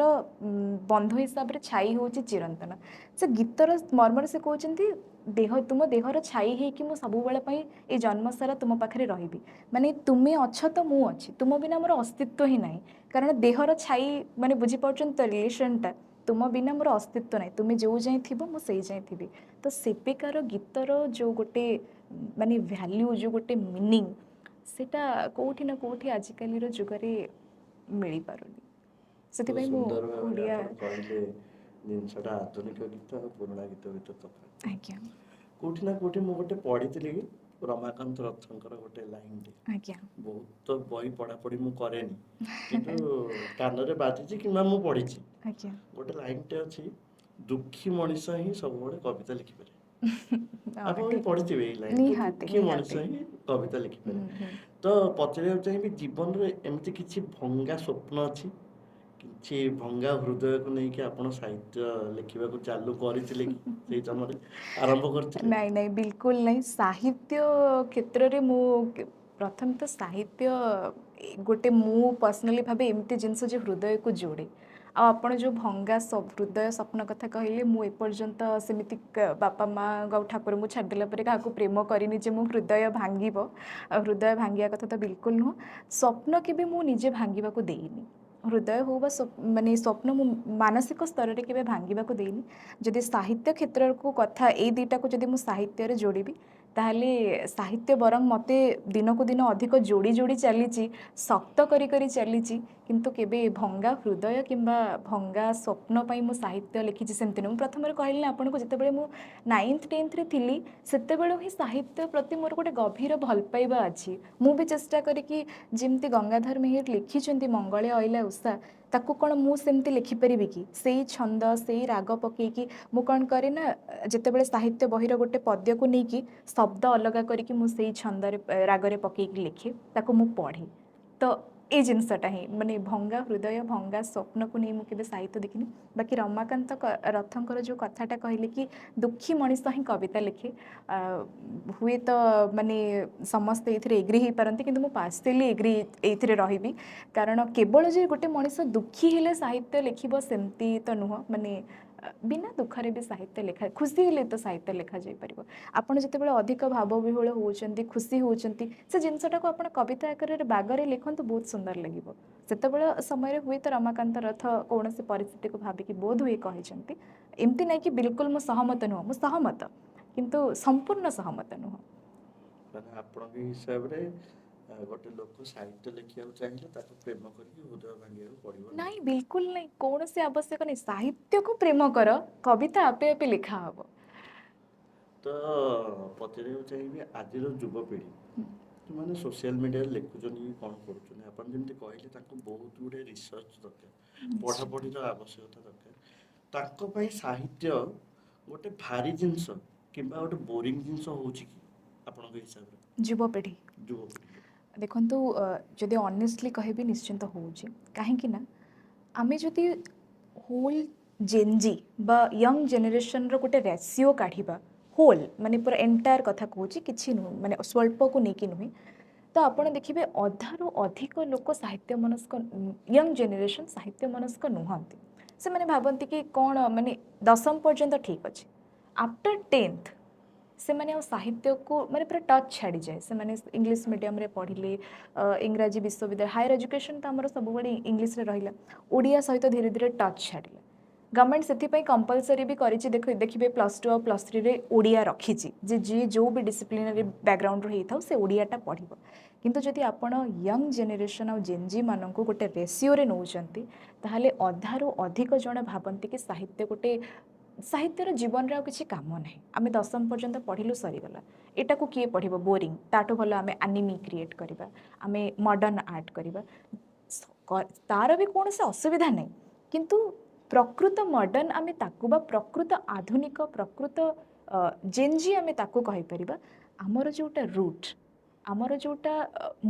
ବନ୍ଧୁ ହିସାବରେ ଛାଇ ହେଉଛି ଚିରନ୍ତନ। ସେ ଗୀତର ମର୍ମରେ ସେ କହୁଛନ୍ତି, ଦେହ, ତୁମ ଦେହର ଛାଇ ହେଇକି ମୁଁ ସବୁବେଳ ପାଇଁ ଏଇ ଜନ୍ମ ସାରା ତୁମ ପାଖରେ ରହିବି। ମାନେ ତୁମେ ଅଛ ତ ମୁଁ ଅଛି, ତୁମ ବିନା ମୋର ଅସ୍ତିତ୍ୱ ହିଁ ନାହିଁ। କାରଣ ଦେହର ଛାଇ ମାନେ ବୁଝିପାରୁଛନ୍ତି ତ ରିଲେସନଟା, ତୁମ ବିନା ମୋର ଅସ୍ତିତ୍ୱ ନାହିଁ, ତୁମେ ଯେଉଁ ଯାଏଁ ଥିବ ମୁଁ ସେଇ ଯାଏଁ ଥିବି। ତ ସେବେକାର ଗୀତର ଯେଉଁ ଗୋଟେ ମାନେ ଭ୍ୟାଲ୍ୟୁ, ଯେଉଁ ଗୋଟେ ମିନିଂ, ସେଇଟା କେଉଁଠି ନା କେଉଁଠି ଆଜିକାଲିର ଯୁଗରେ ମିଳିପାରୁନି। ସେଥିପାଇଁ ମୁଁ ସୁନ୍ଦର ଭାବରେ ଓଡ଼ିଆ ଆପଣ କହିଲେ ଜିନିଷଟା, ଆଧୁନିକ ଗୀତ ଆଉ ପୁରୁଣା ଗୀତ ଭିତରେ ତଫାତ୍। କୋଉଠି ନା କୋଉଠି ମୁଁ ଗୋଟେ ପଢିଥିଲି ରମାକାନ୍ତ ରଥଙ୍କର ଗୋଟେ ଲାଇନଟେ। ବହୁତ ତ ବହି ପଢାପଢି ମୁଁ କରେନି, କିନ୍ତୁ କାନରେ ବାଜିଛି କିମ୍ବା ମୁଁ ପଢିଛି। ଗୋଟେ ଲାଇନଟେ ଅଛି, ଦୁଃଖୀ ମଣିଷ ହିଁ ସବୁବେଳେ କବିତା ଲେଖିପାରେ। ଆପଣ ବି ପଢିଥିବେ ଏଇ ଲାଇନ, ଦୁଃଖୀ ମଣିଷ ହିଁ କବିତା ଲେଖିପାରେ। ତ ପଚାରିବାକୁ ଚାହିଁବି, ଜୀବନରେ ଏମିତି କିଛି ଭଙ୍ଗା ସ୍ୱପ୍ନ ଅଛି, କିଛି ଭଙ୍ଗା ହୃଦୟକୁ ନେଇକି ଆପଣ ସାହିତ୍ୟ ଲେଖିବାକୁ ଚାଲୁ କରିଥିଲେ କି? ସେଇ ସମୟରେ ଆରମ୍ଭ କରିଥିଲେ? ନାଇଁ ନାଇଁ, ବିଲକୁଲ ନାଇଁ। ସାହିତ୍ୟ କ୍ଷେତ୍ରରେ ମୁଁ ପ୍ରଥମେ ତ ସାହିତ୍ୟ ଗୋଟେ ମୁଁ ପର୍ସନାଲି ଭାବେ ଏମିତି ଜିନିଷ ଯେ ହୃଦୟକୁ ଯୋଡ଼େ। ଆଉ ଆପଣ ଯେଉଁ ଭଙ୍ଗା ହୃଦୟ ସ୍ୱପ୍ନ କଥା କହିଲେ, ମୁଁ ଏପର୍ଯ୍ୟନ୍ତ ସେମିତି ବାପା ମା ଆଉ ଠାକୁରଙ୍କୁ ଛାଡ଼ିଦେଲା ପରେ କାହାକୁ ପ୍ରେମ କରିନି ଯେ ମୋ ହୃଦୟ ଭାଙ୍ଗିବ। ଆଉ ହୃଦୟ ଭାଙ୍ଗିବା କଥା ତ ବିଲକୁଲ ନୁହଁ। ସ୍ୱପ୍ନ କେବେ ମୁଁ ନିଜେ ଭାଙ୍ଗିବାକୁ ଦେଇନି। ହୃଦୟ ହଉ ବା ମାନେ ସ୍ୱପ୍ନ, ମୁଁ ମାନସିକ ସ୍ତରରେ କେବେ ଭାଙ୍ଗିବାକୁ ଦେଇନି। ଯଦି ସାହିତ୍ୟ କ୍ଷେତ୍ରକୁ କଥା, ଏଇ ଦୁଇଟାକୁ ଯଦି ମୁଁ ସାହିତ୍ୟରେ ଯୋଡ଼ିବି, ତାହେଲେ ସାହିତ୍ୟ ବରଂ ମୋତେ ଦିନକୁ ଦିନ ଅଧିକ ଯୋଡ଼ି ଯୋଡ଼ି ଚାଲିଛି, ଶକ୍ତ କରି କରି ଚାଲିଛି। କିନ୍ତୁ କେବେ ଭଙ୍ଗା ହୃଦୟ କିମ୍ବା ଭଙ୍ଗା ସ୍ୱପ୍ନ ପାଇଁ ମୁଁ ସାହିତ୍ୟ ଲେଖିଛି ସେମିତି ନୁହଁ। ମୁଁ ପ୍ରଥମରେ କହିଲି ନା ଆପଣଙ୍କୁ, ଯେତେବେଳେ ମୁଁ ନାଇନ୍ଥ ଟେନ୍ଥରେ ଥିଲି, ସେତେବେଳୁ ହିଁ ସାହିତ୍ୟ ପ୍ରତି ମୋର ଗୋଟେ ଗଭୀର ଭଲ ପାଇବା ଅଛି। ମୁଁ ବି ଚେଷ୍ଟା କରିକି ଯେମିତି ଗଙ୍ଗାଧର ମେହେର ଲେଖିଛନ୍ତି ମଙ୍ଗଳେ ଅଇଲା ଉଷା, ତାକୁ କ'ଣ ମୁଁ ସେମିତି ଲେଖିପାରିବି କି? ସେଇ ଛନ୍ଦ, ସେଇ ରାଗ ପକେଇକି ମୁଁ କ'ଣ କରେ ନା, ଯେତେବେଳେ ସାହିତ୍ୟ ବହିର ଗୋଟେ ପଦ୍ୟକୁ ନେଇକି ଶବ୍ଦ ଅଲଗା କରିକି ମୁଁ ସେଇ ଛନ୍ଦରେ ରାଗରେ ପକେଇକି ଲେଖେ, ତାକୁ ମୁଁ ପଢ଼େ। ତ ଏଇ ଜିନିଷଟା ହିଁ, ମାନେ ଭଙ୍ଗା ହୃଦୟ, ଭଙ୍ଗା ସ୍ୱପ୍ନକୁ ନେଇ ମୁଁ କେବେ ସାହିତ୍ୟ ଦେଖିନି। ବାକି ରମାକାନ୍ତ ରଥଙ୍କର ଯେଉଁ କଥାଟା କହିଲେ କି ଦୁଃଖୀ ମଣିଷ ହିଁ କବିତା ଲେଖେ, ହୁଏତ ମାନେ ସମସ୍ତେ ଏଇଥିରେ ଏଗ୍ରି ହେଇପାରନ୍ତି, କିନ୍ତୁ ମୁଁ ପାର୍ସିଆଲି ଏଗ୍ରି ଏଇଥିରେ ରହିବି। କାରଣ କେବଳ ଯେ ଗୋଟେ ମଣିଷ ଦୁଃଖୀ ହେଲେ ସାହିତ୍ୟ ଲେଖିବ ସେମିତି ତ ନୁହଁ। ମାନେ ବିନା ଦୁଃଖରେ ବି ସାହିତ୍ୟ ଲେଖା, ଖୁସି ହେଲେ ତ ସାହିତ୍ୟ ଲେଖାଯାଇପାରିବ। ଆପଣ ଯେତେବେଳେ ଅଧିକ ଭାବବିହ୍ୱଳ ହେଉଛନ୍ତି, ଖୁସି ହେଉଛନ୍ତି, ସେ ଜିନିଷଟାକୁ ଆପଣ କବିତା ଆକାରରେ ବାଗରେ ଲେଖନ୍ତୁ, ବହୁତ ସୁନ୍ଦର ଲାଗିବ। ସେତେବେଳେ ସମୟରେ ହୁଏତ ରମାକାନ୍ତ ରଥ କୌଣସି ପରିସ୍ଥିତିକୁ ଭାବିକି ବୋଧ ହୁଏ କହିଛନ୍ତି। ଏମିତି ନାହିଁ କି ବିଲକୁଲ ମୁଁ ସହମତ ନୁହଁ, ମୁଁ ସହମତ, କିନ୍ତୁ ସମ୍ପୂର୍ଣ୍ଣ ସହମତ ନୁହଁ। ମାନେ ଆପଣଙ୍କ ହିସାବରେ ଗୋଟେ ଲୋକ ସାହିତ୍ୟ ଲେଖିବାକୁ ଚାହିଁଲେ ତାକୁ ପ୍ରେମ କରିକି ହୃଦୟ ଭାଙ୍ଗିବାକୁ ପଡ଼ିବ? ନାଇଁ, ବିଲକୁଲ ନାଇଁ, କୌଣସି ଆବଶ୍ୟକ ନାହିଁ। ସାହିତ୍ୟକୁ ପ୍ରେମ କର, କବିତା ଆପେ ଆପେ ଲେଖା ହବ। ତ ପଚାରିବାକୁ ଚାହିଁବି, ଆଜିର ଯୁବପିଢ଼ି ଯେଉଁମାନେ ସୋସିଆଲ ମିଡ଼ିଆରେ ଲେଖୁଛନ୍ତି କି କ'ଣ କରୁଛନ୍ତି, ଆପଣ ଯେମିତି କହିଲେ ତାଙ୍କୁ ବହୁତ ଗୁଡ଼ିଏ ରିସର୍ଚ୍ଚ ଦରକାର, ପଢ଼ାପଢ଼ିର ଆବଶ୍ୟକତା ଦରକାର, ତାଙ୍କ ପାଇଁ ସାହିତ୍ୟ ଗୋଟେ ଭାରି ଜିନିଷ କିମ୍ବା ଗୋଟେ ବୋରିଂ ଜିନିଷ ହେଉଛି କି ଆପଣଙ୍କ ହିସାବରେ? ଯୁବପିଢ଼ି? ଯୁବପିଢ଼ି। ଦେଖନ୍ତୁ, ଯଦି ଅନେଷ୍ଟଲି କହିବି, ନିଶ୍ଚିନ୍ତ ହେଉଛି। କାହିଁକି ନା ଆମେ ଯଦି ହୋଲ୍ ଜେନ୍ଜି ବା ୟଙ୍ଗ ଜେନେରେସନ୍ର ଗୋଟେ ରେସିଓ କାଢ଼ିବା, ହୋଲ୍ ମାନେ ପୁରା ଏଣ୍ଟାୟାର କଥା କହୁଛି, କିଛି ନୁହେଁ, ମାନେ ସ୍ୱଳ୍ପକୁ ନେଇକି ନୁହେଁ, ତ ତ ଆପଣ ଦେଖିବେ ଅଧାରୁ ଅଧିକ ଲୋକ ସାହିତ୍ୟ ମନସ୍କ, ୟଙ୍ଗ ଜେନେରେସନ୍ ସାହିତ୍ୟ ମନସ୍କ ନୁହନ୍ତି। ସେମାନେ ଭାବନ୍ତି କି କ'ଣ ମାନେ ଦଶମ ପର୍ଯ୍ୟନ୍ତ ଠିକ୍ ଅଛି, ଆଫ୍ଟର ଟେନ୍ଥ ସେମାନେ ଆଉ ସାହିତ୍ୟକୁ ମାନେ ପୁରା ଟଚ୍ ଛାଡ଼ିଯାଏ। ସେମାନେ ଇଂଲିଶ ମିଡ଼ିୟମରେ ପଢ଼ିଲେ, ଇଂରାଜୀ ବିଶ୍ୱବିଦ୍ୟାଳୟ, ହାୟର ଏଜୁକେସନ୍ ତ ଆମର ସବୁବେଳେ ଇଂଲିଶରେ ରହିଲା, ଓଡ଼ିଆ ସହିତ ଧୀରେ ଧୀରେ ଟଚ୍ ଛାଡ଼ିଲା। ଗଭର୍ଣ୍ଣମେଣ୍ଟ ସେଥିପାଇଁ କମ୍ପଲସରି ବି କରିଛି, ଦେଖିବେ +2 ଆଉ +3ରେ ଓଡ଼ିଆ ରଖିଛି ଯେ ଯିଏ ଯେଉଁ ବି ଡିସିପ୍ଲିନାରୀ ବ୍ୟାକଗ୍ରାଉଣ୍ଡରୁ ହେଇଥାଉ ସେ ଓଡ଼ିଆଟା ପଢ଼ିବ। କିନ୍ତୁ ଯଦି ଆପଣ ୟଙ୍ଗ ଜେନେରେସନ୍ ଆଉ ଜେନ୍ଜି ମାନଙ୍କୁ ଗୋଟେ ରେସିଓରେ ନେଉଛନ୍ତି, ତାହେଲେ ଅଧାରୁ ଅଧିକ ଜଣ ଭାବନ୍ତି କି ସାହିତ୍ୟ ଗୋଟେ, ସାହିତ୍ୟର ଜୀବନରେ ଆଉ କିଛି କାମ ନାହିଁ, ଆମେ ଦଶମ ପର୍ଯ୍ୟନ୍ତ ପଢ଼ିଲୁ ସରିଗଲା, ଏଟାକୁ କିଏ ପଢ଼ିବ, ବୋରିଂ, ତାଠୁ ଭଲ ଆମେ ଆନିମି କ୍ରିଏଟ୍ କରିବା, ଆମେ ମଡ଼ର୍ଣ୍ଣ ଆର୍ଟ କରିବା। ତାର ବି କୌଣସି ଅସୁବିଧା ନାହିଁ, କିନ୍ତୁ ପ୍ରକୃତ ମଡ଼ର୍ଣ୍ଣ ଆମେ ତାକୁ ବା ପ୍ରକୃତ ଆଧୁନିକ, ପ୍ରକୃତ ଜେନ୍ଜି ଆମେ ତାକୁ କହିପାରିବା। ଆମର ଯେଉଁଟା ରୁଟ୍, ଆମର ଯେଉଁଟା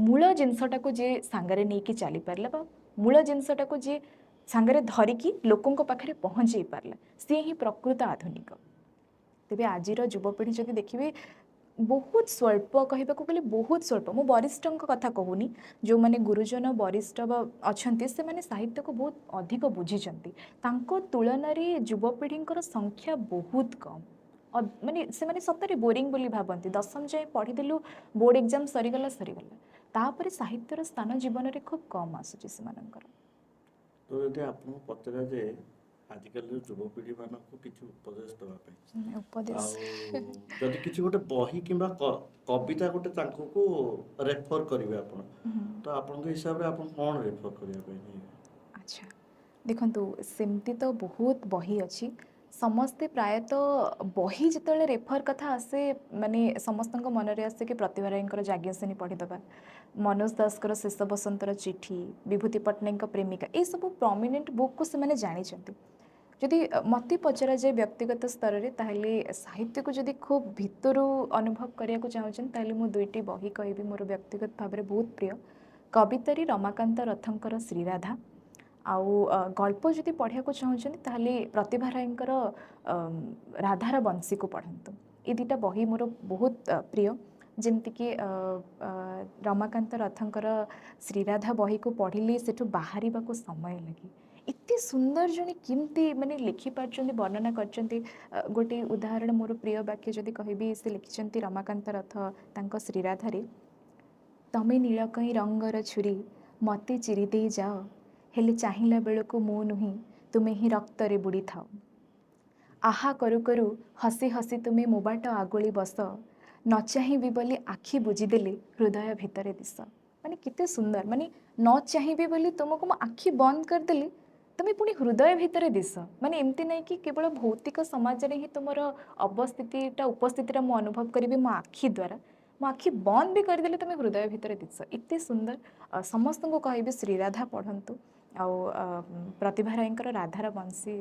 ମୂଳ ଜିନିଷଟାକୁ ଯିଏ ସାଙ୍ଗରେ ନେଇକି ଚାଲିପାରିଲା ବା ମୂଳ ଜିନିଷଟାକୁ ଯିଏ ସାଙ୍ଗରେ ଧରିକି ଲୋକଙ୍କ ପାଖରେ ପହଞ୍ଚେଇ ପାରିଲା, ସିଏ ହିଁ ପ୍ରକୃତ ଆଧୁନିକ। ତେବେ ଆଜିର ଯୁବପିଢ଼ି ଯଦି ଦେଖିବେ, ବହୁତ ସ୍ୱଳ୍ପ, କହିବାକୁ ଗଲେ ବହୁତ ସ୍ୱଳ୍ପ। ମୁଁ ବରିଷ୍ଠଙ୍କ କଥା କହୁନି, ଯେଉଁମାନେ ଗୁରୁଜନ ବରିଷ୍ଠ ବା ଅଛନ୍ତି ସେମାନେ ସାହିତ୍ୟକୁ ବହୁତ ଅଧିକ ବୁଝିଛନ୍ତି, ତାଙ୍କ ତୁଳନାରେ ଯୁବପିଢ଼ିଙ୍କର ସଂଖ୍ୟା ବହୁତ କମ୍। ମାନେ ସେମାନେ ସତରେ ବୋରିଂ ବୋଲି ଭାବନ୍ତି। ଦଶମ ଯାଏଁ ପଢ଼ିଦେଲୁ, ବୋର୍ଡ଼ ଏକ୍ଜାମ୍ ସରିଗଲା ସରିଗଲା, ତାପରେ ସାହିତ୍ୟର ସ୍ଥାନ ଜୀବନରେ ଖୁବ୍ କମ୍ ଆସୁଛି ସେମାନଙ୍କର। ତ ଯଦି ଆପଣଙ୍କୁ ପଚରାଯାଏ ଆଜିକାଲିର ଯୁବପିଢ଼ିମାନଙ୍କୁ କିଛି ଉପଦେଶ ଦେବା ପାଇଁ, ଉପଦେଶ, ଆଉ ଯଦି କିଛି ଗୋଟେ ବହି କିମ୍ବା କବିତା ଗୋଟେ ତାଙ୍କୁ ରେଫର କରିବେ ଆପଣ, ତ ଆପଣଙ୍କ ହିସାବରେ ଆପଣ କ'ଣ ରେଫର କରିବା ପାଇଁ ଚାହିଁବେ? ଆଚ୍ଛା ଦେଖନ୍ତୁ, ସେମିତି ତ ବହୁତ ବହି ଅଛି। ସମସ୍ତେ ପ୍ରାୟତଃ ବହି ଯେତେବେଳେ ରେଫର କଥା ଆସେ, ମାନେ ସମସ୍ତଙ୍କ ମନରେ ଆସେ କି ପ୍ରତିଭା ରାୟଙ୍କର ଯାଜ୍ଞସେନୀ ପଢ଼ିଦେବା, ମନୋଜ ଦାସଙ୍କର ଶେଷ ବସନ୍ତର ଚିଠି, ବିଭୂତି ପଟ୍ଟନାୟକଙ୍କ ପ୍ରେମିକା, ଏସବୁ ପ୍ରମିନେଣ୍ଟ ବୁକ୍କୁ ସେମାନେ ଜାଣିଛନ୍ତି। ଯଦି ମୋତେ ପଚରାଯାଏ ବ୍ୟକ୍ତିଗତ ସ୍ତରରେ, ତାହେଲେ ସାହିତ୍ୟକୁ ଯଦି ଖୁବ୍ ଭିତରୁ ଅନୁଭବ କରିବାକୁ ଚାହୁଁଛନ୍ତି, ତାହେଲେ ମୁଁ ଦୁଇଟି ବହି କହିବି ମୋର ବ୍ୟକ୍ତିଗତ ଭାବରେ ବହୁତ ପ୍ରିୟ। କବିତାରେ ରମାକାନ୍ତ ରଥଙ୍କର ଶ୍ରୀରାଧା, ଆଉ ଗଳ୍ପ ଯଦି ପଢ଼ିବାକୁ ଚାହୁଁଛନ୍ତି ତାହେଲେ ପ୍ରତିଭା ରାୟଙ୍କର ରାଧାର ବଂଶୀକୁ ପଢ଼ନ୍ତୁ। ଏ ଦୁଇଟା ବହି ମୋର ବହୁତ ପ୍ରିୟ। ଯେମିତିକି ରମାକାନ୍ତ ରଥଙ୍କର ଶ୍ରୀରାଧା ବହିକୁ ପଢ଼ିଲେ ସେଠୁ ବାହାରିବାକୁ ସମୟ ଲାଗେ। ଏତେ ସୁନ୍ଦର ଜଣେ କେମିତି ମାନେ ଲେଖିପାରୁଛନ୍ତି, ବର୍ଣ୍ଣନା କରିଛନ୍ତି। ଗୋଟେ ଉଦାହରଣ, ମୋର ପ୍ରିୟ ବାକ୍ୟ ଯଦି କହିବି, ସେ ଲେଖିଛନ୍ତି ରମାକାନ୍ତ ରଥ ତାଙ୍କ ଶ୍ରୀରାଧାରେ, ତମେ ନୀଳକଇଁ ରଙ୍ଗର ଛୁରୀ ମତେ ଚିରି ଦେଇ ଯାଅ, ହେଲେ ଚାହିଁଲା ବେଳକୁ ମୁଁ ନୁହେଁ ତୁମେ ହିଁ ରକ୍ତରେ ବୁଡ଼ିଥାଅ। ଆହା କରୁ କରୁ ହସି ହସି ତୁମେ ମୋ ବାଟ ଆଗୁଳି ବସ, ନ ଚାହିଁବି ବୋଲି ଆଖି ବୁଜିଦେଲେ ହୃଦୟ ଭିତରେ ଦିଶ। ମାନେ କେତେ ସୁନ୍ଦର, ମାନେ ନ ଚାହିଁବି ବୋଲି ତୁମକୁ ମୁଁ ଆଖି ବନ୍ଦ କରିଦେଲି, ତୁମେ ପୁଣି ହୃଦୟ ଭିତରେ ଦିଶ। ମାନେ ଏମିତି ନାହିଁ କି କେବଳ ଭୌତିକ ସମାଜରେ ହିଁ ତୁମର ଅବସ୍ଥିତିଟା ଉପସ୍ଥିତିଟା ମୁଁ ଅନୁଭବ କରିବି ମୋ ଆଖି ଦ୍ୱାରା, ମୋ ଆଖି ବନ୍ଦ ବି କରିଦେଲେ ତୁମେ ହୃଦୟ ଭିତରେ ଦିଶ। ଏତେ ସୁନ୍ଦର। ସମସ୍ତଙ୍କୁ କହିବି ଶ୍ରୀରାଧା ପଢ଼ନ୍ତୁ, ଆଉ ପ୍ରତିଭା ରାୟଙ୍କର ରାଧାର ବଂଶୀ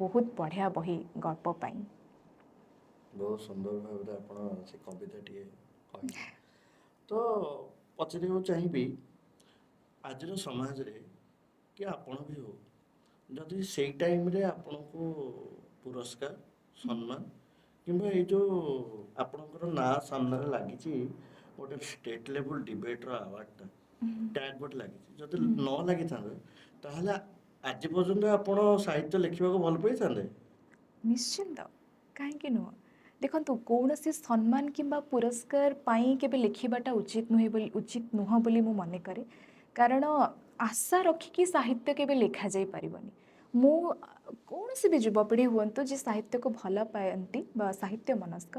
ବହୁତ ବଢ଼ିଆ ବହି ଗଳ୍ପ ପାଇଁ। ବହୁତ ସୁନ୍ଦର ଭାବରେ ଆପଣ ସେ କବିତାଟିଏ କହିଲେ। ତ ପଚାରିବାକୁ ଚାହିଁବି, ଆଜିର ସମାଜରେ କି ଆପଣ ବି ହଉ, ଯଦି ସେଇ ଟାଇମରେ ଆପଣଙ୍କୁ ପୁରସ୍କାର, ସମ୍ମାନ କିମ୍ବା ଏଇ ଯେଉଁ ଆପଣଙ୍କର ନାଁ ସାମ୍ନାରେ ଲାଗିଛି ଗୋଟେ ଷ୍ଟେଟ୍ ଲେଭେଲ୍ ଡିବେଟ୍ର ଆୱାର୍ଡ଼ଟା, ଟ୍ୟାଗ୍ ଗୋଟେ ଲାଗିଛି, ଯଦି ନ ଲାଗିଥାନ୍ତା ତାହେଲେ ଆଜି ପର୍ଯ୍ୟନ୍ତ ଆପଣ ସାହିତ୍ୟ ଲେଖିବାକୁ ଭଲ ପାଇଥାନ୍ତେ? ନିଶ୍ଚିନ୍ତ, କାହିଁକି ନୁହଁ। ଦେଖନ୍ତୁ, କୌଣସି ସମ୍ମାନ କିମ୍ବା ପୁରସ୍କାର ପାଇଁ କେବେ ଲେଖିବାଟା ଉଚିତ ନୁହେଁ ବୋଲି, ଉଚିତ ନୁହଁ ବୋଲି ମୁଁ ମନେ କରେ। କାରଣ ଆଶା ରଖିକି ସାହିତ୍ୟ କେବେ ଲେଖାଯାଇ ପାରିବନି। ମୁଁ କୌଣସି ବି ଯୁବପିଢ଼ି ହୁଅନ୍ତୁ ଯିଏ ସାହିତ୍ୟକୁ ଭଲ ପାଆନ୍ତି ବା ସାହିତ୍ୟ ମନସ୍କ,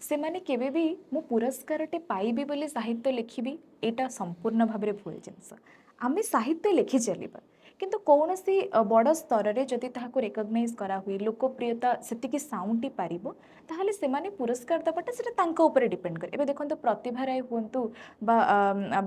ସେମାନେ କେବେ ବି ମୁଁ ପୁରସ୍କାରଟେ ପାଇବି ବୋଲି ସାହିତ୍ୟ ଲେଖିବି, ଏଇଟା ସମ୍ପୂର୍ଣ୍ଣ ଭାବରେ ଭୁଲ ଜିନିଷ। ଆମେ ସାହିତ୍ୟ ଲେଖି ଚାଲିବା, କିନ୍ତୁ କୌଣସି ବଡ଼ ସ୍ତରରେ ଯଦି ତାହାକୁ ରେକଗ୍ନାଇଜ୍ କରାହୁଏ, ଲୋକପ୍ରିୟତା ସେତିକି ସାଉଁଟି ପାରିବ, ତାହେଲେ ସେମାନେ ପୁରସ୍କାର ଦେବାଟା ସେଟା ତାଙ୍କ ଉପରେ ଡିପେଣ୍ଡ କରେ। ଏବେ ଦେଖନ୍ତୁ, ପ୍ରତିଭା ରାୟ ହୁଅନ୍ତୁ ବା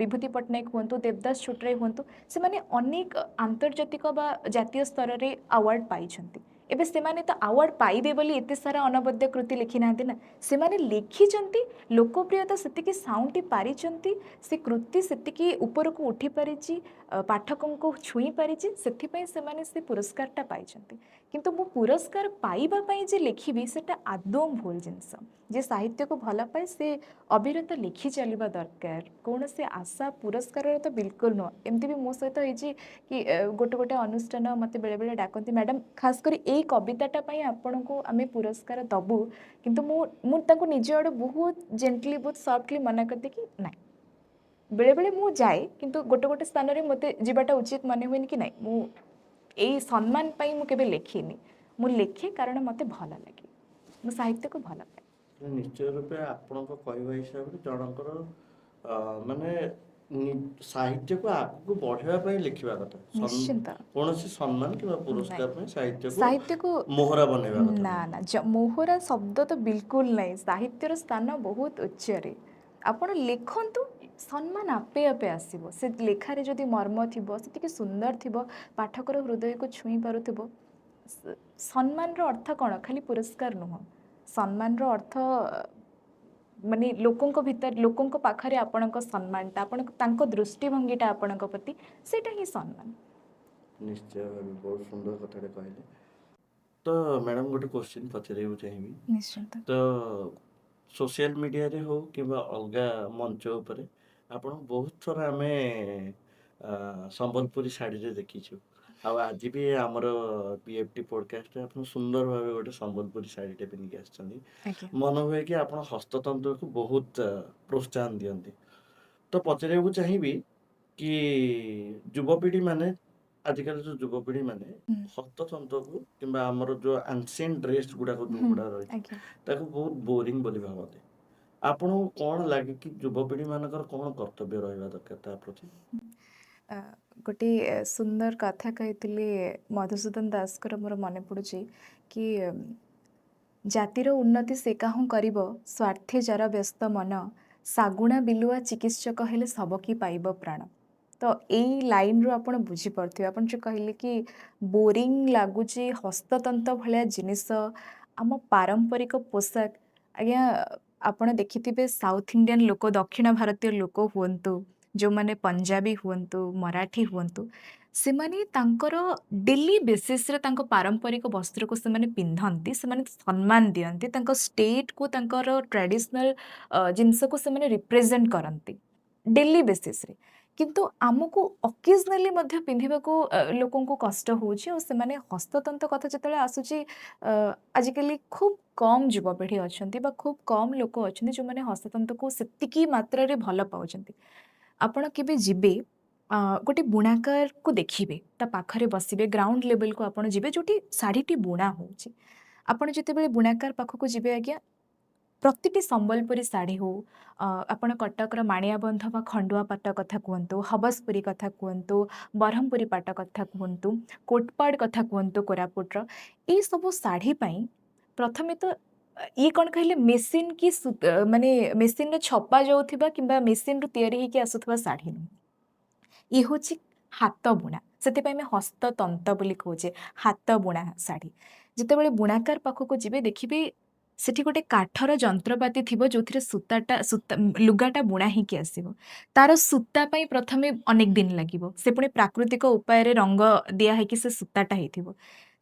ବିଭୂତି ପଟ୍ଟନାୟକ ହୁଅନ୍ତୁ, ଦେବଦାସ ଛୋଟରାୟ ହୁଅନ୍ତୁ, ସେମାନେ ଅନେକ ଆନ୍ତର୍ଜାତିକ ବା ଜାତୀୟ ସ୍ତରରେ ଆୱାର୍ଡ଼ ପାଇଛନ୍ତି। ଏବେ ସେମାନେ ତ ଆୱାର୍ଡ଼ ପାଇବେ ବୋଲି ଏତେ ସାରା ଅନବଦ୍ୟ କୃତି ଲେଖିନାହାନ୍ତି ନା, ସେମାନେ ଲେଖିଛନ୍ତି, ଲୋକପ୍ରିୟତା ସେତିକି ସାଉଁଟି ପାରିଛନ୍ତି, ସେ କୃତି ସେତିକି ଉପରକୁ ଉଠି ପାରିଛି, ପାଠକଙ୍କୁ ଛୁଇଁ ପାରିଛି, ସେଥିପାଇଁ ସେମାନେ ସେ ପୁରସ୍କାରଟା ପାଇଛନ୍ତି। କିନ୍ତୁ ମୁଁ ପୁରସ୍କାର ପାଇବା ପାଇଁ ଯେ ଲେଖିବି, ସେଟା ଆଦୌ ଭୁଲ ଜିନିଷ। ଯିଏ ସାହିତ୍ୟକୁ ଭଲ ପାଏ, ସେ ଅବିରତ ଲେଖି ଚାଲିବା ଦରକାର। କୌଣସି ଆଶା ପୁରସ୍କାରର ତ ବିଲକୁଲ ନୁହଁ। ଏମିତି ବି ମୋ ସହିତ ହେଇଛି କି ଗୋଟେ ଗୋଟେ ଅନୁଷ୍ଠାନ ମୋତେ ବେଳେବେଳେ ଡାକନ୍ତି, "ମ୍ୟାଡ଼ାମ୍, ଖାସ କରି ଏଇ କବିତାଟା ପାଇଁ ଆପଣଙ୍କୁ ଆମେ ପୁରସ୍କାର ଦବୁ।" କିନ୍ତୁ ମୁଁ ତାଙ୍କୁ ନିଜ ଆଡ଼ୁ ବହୁତ ଜେଣ୍ଟଲି, ବହୁତ ସଫ୍ଟଲି ମନା କରିଦିଏ କି ନାଇଁ। ବେଳେବେଳେ ମୁଁ ଯାଏ, କିନ୍ତୁ ଗୋଟେ ଗୋଟେ ସ୍ଥାନରେ ମୋତେ ଯିବାଟା ଉଚିତ ମନେ ହୁଏନି କି ନାଇଁ, ମୁଁ ଏଇ ସମ୍ମାନ ପାଇଁ ମୁଁ କେବେ ଲେଖିନି। ମୁଁ ଲେଖେ କାରଣ ମୋତେ ଭଲ ଲାଗେ, ମୁଁ ସାହିତ୍ୟକୁ ଭଲ ପାଏ। ନିଶ୍ଚୟ ରୂପେ ଆପଣଙ୍କ କହିବା ହିସାବରେ ଜଣଙ୍କର ମାନେ ସାହିତ୍ୟକୁ ଆଗକୁ ବଢେଇବା ପାଇଁ ଲେଖିବା କଥା, କୌଣସି ସମ୍ମାନ କିମ୍ବା ପୁରସ୍କାର ପାଇଁ ସାହିତ୍ୟକୁ ସାହିତ୍ୟକୁ ମୋହରା ବନେଇବା କଥା ନା। ନୁହେଁ। ନା, ମୋହରା ଶବ୍ଦ ତ ବିଲକୁଲ ନାହିଁ। ସାହିତ୍ୟର ସ୍ଥାନ ବହୁତ ଉଚ୍ଚରେ। ଆପଣ ଲେଖନ୍ତୁ, ସମ୍ମାନ ଆପେ ଆପେ ଆସିବ। ସେ ଲେଖାରେ ଯଦି ମର୍ମ ଥିବ, ସେତିକି ସୁନ୍ଦର ଥିବ, ପାଠକର ହୃଦୟକୁ ଛୁଇଁ ପାରୁଥିବ। ସମ୍ମାନର ଅର୍ଥ କ'ଣ ଖାଲି ପୁରସ୍କାର ନୁହଁ। ସମ୍ମାନର ଅର୍ଥ ମାନେ ଲୋକଙ୍କ ଭିତରେ, ଲୋକଙ୍କ ପାଖରେ ଆପଣଙ୍କ ସମ୍ମାନଟା, ଆପଣ ତାଙ୍କ ଦୃଷ୍ଟିଭଙ୍ଗୀଟା ଆପଣଙ୍କ ପ୍ରତି, ସେଇଟା ହିଁ ସମ୍ମାନ। ନିଶ୍ଚୟ ଭାବେ ବହୁତ ସୁନ୍ଦର କଥାଟେ କହିଲେ। ତ ମ୍ୟାଡ଼ାମ, ଗୋଟେ କୋଶ୍ଚିନ୍ ପଚାରିବାକୁ ଚାହିଁବି। ନିଶ୍ଚିନ୍ତ। ତ ସୋସିଆଲ ମିଡ଼ିଆରେ ହଉ କିମ୍ବା ଅଲଗା ମଞ୍ଚ ଉପରେ ଆପଣ ବହୁତ ଥର ଆମେ ସମ୍ବଲପୁରୀ ଶାଢ଼ୀରେ ଦେଖିଛୁ। ଆଉ ଆଜି ବି ଆମର ବିଏଫ୍ଟି ପଡ଼କାଷ୍ଟରେ ଆପଣ ସୁନ୍ଦର ଭାବେ ଗୋଟେ ସମ୍ବଲପୁରୀ ଶାଢ଼ୀଟେ ପିନ୍ଧିକି ଆସିଛନ୍ତି। ମନ ହୁଏ କି ଆପଣ ହସ୍ତତନ୍ତ୍ରକୁ ବହୁତ ପ୍ରୋତ୍ସାହନ ଦିଅନ୍ତି। ତ ପଚାରିବାକୁ ଚାହିଁବି କି ଯୁବପିଢ଼ି ମାନେ, ଆଜିକାଲି ଯୋଉ ଯୁବପିଢ଼ି ମାନେ ହସ୍ତତନ୍ତ୍ରକୁ କିମ୍ବା ଆମର ଯୋଉ ଆନସିଏଣ୍ଟ ଡ୍ରେସ୍ ଗୁଡାକ ଯୋଉଗୁଡା ରହିଛି, ତାକୁ ବହୁତ ବୋରିଂ ବୋଲି ଭାବନ୍ତି। ଆପଣଙ୍କୁ କଣ ଲାଗେ କି ଯୁବପିଢ଼ି ମାନଙ୍କର କଣ କର୍ତ୍ତବ୍ୟ ରହିବା ଦରକାର ତା ପ୍ରତି? ଗୋଟିଏ ସୁନ୍ଦର କଥା କହିଥିଲେ ମଧୁସୂଦନ ଦାସଙ୍କର, ମୋର ମନେ ପଡ଼ୁଛି କି "ଜାତିର ଉନ୍ନତି ସେ କାହୁଁ କରିବ, ସ୍ୱାର୍ଥେ ଯାର ବ୍ୟସ୍ତ ମନ, ଶାଗୁଣା ବିଲୁଆ ଚିକିତ୍ସକ ହେଲେ ସବକି ପାଇବ ପ୍ରାଣ।" ତ ଏଇ ଲାଇନରୁ ଆପଣ ବୁଝିପାରୁଥିବେ, ଆପଣ ଯେଉଁ କହିଲେ କି ବୋରିଂ ଲାଗୁଛି ହସ୍ତତନ୍ତ ଭଳିଆ ଜିନିଷ, ଆମ ପାରମ୍ପରିକ ପୋଷାକ। ଆଜ୍ଞା, ଆପଣ ଦେଖିଥିବେ ସାଉଥ ଇଣ୍ଡିଆନ ଲୋକ, ଦକ୍ଷିଣ ଭାରତୀୟ ଲୋକ ହୁଅନ୍ତୁ, ଯେଉଁମାନେ ପଞ୍ଜାବୀ ହୁଅନ୍ତୁ, ମରାଠୀ ହୁଅନ୍ତୁ, ସେମାନେ ତାଙ୍କର ଡେଲି ବେସିସରେ ତାଙ୍କ ପାରମ୍ପରିକ ବସ୍ତ୍ରକୁ ସେମାନେ ପିନ୍ଧନ୍ତି, ସେମାନେ ସମ୍ମାନ ଦିଅନ୍ତି, ତାଙ୍କ ଷ୍ଟେଟକୁ, ତାଙ୍କର ଟ୍ରାଡିସନାଲ ଜିନିଷକୁ ସେମାନେ ରିପ୍ରେଜେଣ୍ଟ କରନ୍ତି ଡେଲି ବେସିସରେ। କିନ୍ତୁ ଆମକୁ ଅକେଜନାଲି ମଧ୍ୟ ପିନ୍ଧିବାକୁ ଲୋକଙ୍କୁ କଷ୍ଟ ହେଉଛି। ଆଉ ସେମାନେ ହସ୍ତତନ୍ତ କଥା ଯେତେବେଳେ ଆସୁଛି, ଆଜିକାଲି ଖୁବ୍ କମ୍ ଯୁବପିଢ଼ି ଅଛନ୍ତି ବା ଖୁବ୍ କମ୍ ଲୋକ ଅଛନ୍ତି ଯେଉଁମାନେ ହସ୍ତତନ୍ତକୁ ସେତିକି ମାତ୍ରାରେ ଭଲ ପାଉଛନ୍ତି। ଆପଣ କେବେ ଯିବେ, ଗୋଟେ ବୁଣାକାରକୁ ଦେଖିବେ, ତା ପାଖରେ ବସିବେ, ଗ୍ରାଉଣ୍ଡ ଲେଭେଲକୁ ଆପଣ ଯିବେ ଯେଉଁଠି ଶାଢ଼ୀଟି ବୁଣା ହେଉଛି। ଆପଣ ଯେତେବେଳେ ବୁଣାକାର ପାଖକୁ ଯିବେ ଆଜ୍ଞା, ପ୍ରତିଟି ସମ୍ବଲପୁରୀ ଶାଢ଼ୀ ହଉ, ଆପଣ କଟକର ମାଣିଆବନ୍ଧ ବା ଖଣ୍ଡୁଆ ପାଟ କଥା କୁହନ୍ତୁ, ହବସପୁରୀ କଥା କୁହନ୍ତୁ, ବ୍ରହ୍ମପୁରୀ ପାଟ କଥା କୁହନ୍ତୁ, କୋଟପାଡ଼ କଥା କୁହନ୍ତୁ କୋରାପୁଟର, ଏଇସବୁ ଶାଢ଼ୀ ପାଇଁ ପ୍ରଥମେ ତ ଇଏ କ'ଣ କହିଲେ ମେସିନ୍ କି ମାନେ ମେସିନ୍ରେ ଛପା ଯାଉଥିବା କିମ୍ବା ମେସିନ୍ରୁ ତିଆରି ହେଇକି ଆସୁଥିବା ଶାଢ଼ୀ ନୁହେଁ। ଇଏ ହେଉଛି ହାତ ବୁଣା। ସେଥିପାଇଁ ଆମେ ହସ୍ତତନ୍ତ ବୋଲି କହୁଛେ, ହାତ ବୁଣା ଶାଢ଼ୀ। ଯେତେବେଳେ ବୁଣାକାର ପାଖକୁ ଯିବେ, ଦେଖିବେ ସେଠି ଗୋଟେ କାଠର ଯନ୍ତ୍ରପାତି ଥିବ ଯେଉଁଥିରେ ସୂତାଟା ସୂତା ଲୁଗାଟା ବୁଣା ହେଇକି ଆସିବ। ତାର ସୂତା ପାଇଁ ପ୍ରଥମେ ଅନେକ ଦିନ ଲାଗିବ। ସେ ପୁଣି ପ୍ରାକୃତିକ ଉପାୟରେ ରଙ୍ଗ ଦିଆ ହେଇକି ସେ ସୂତାଟା ହେଇଥିବ।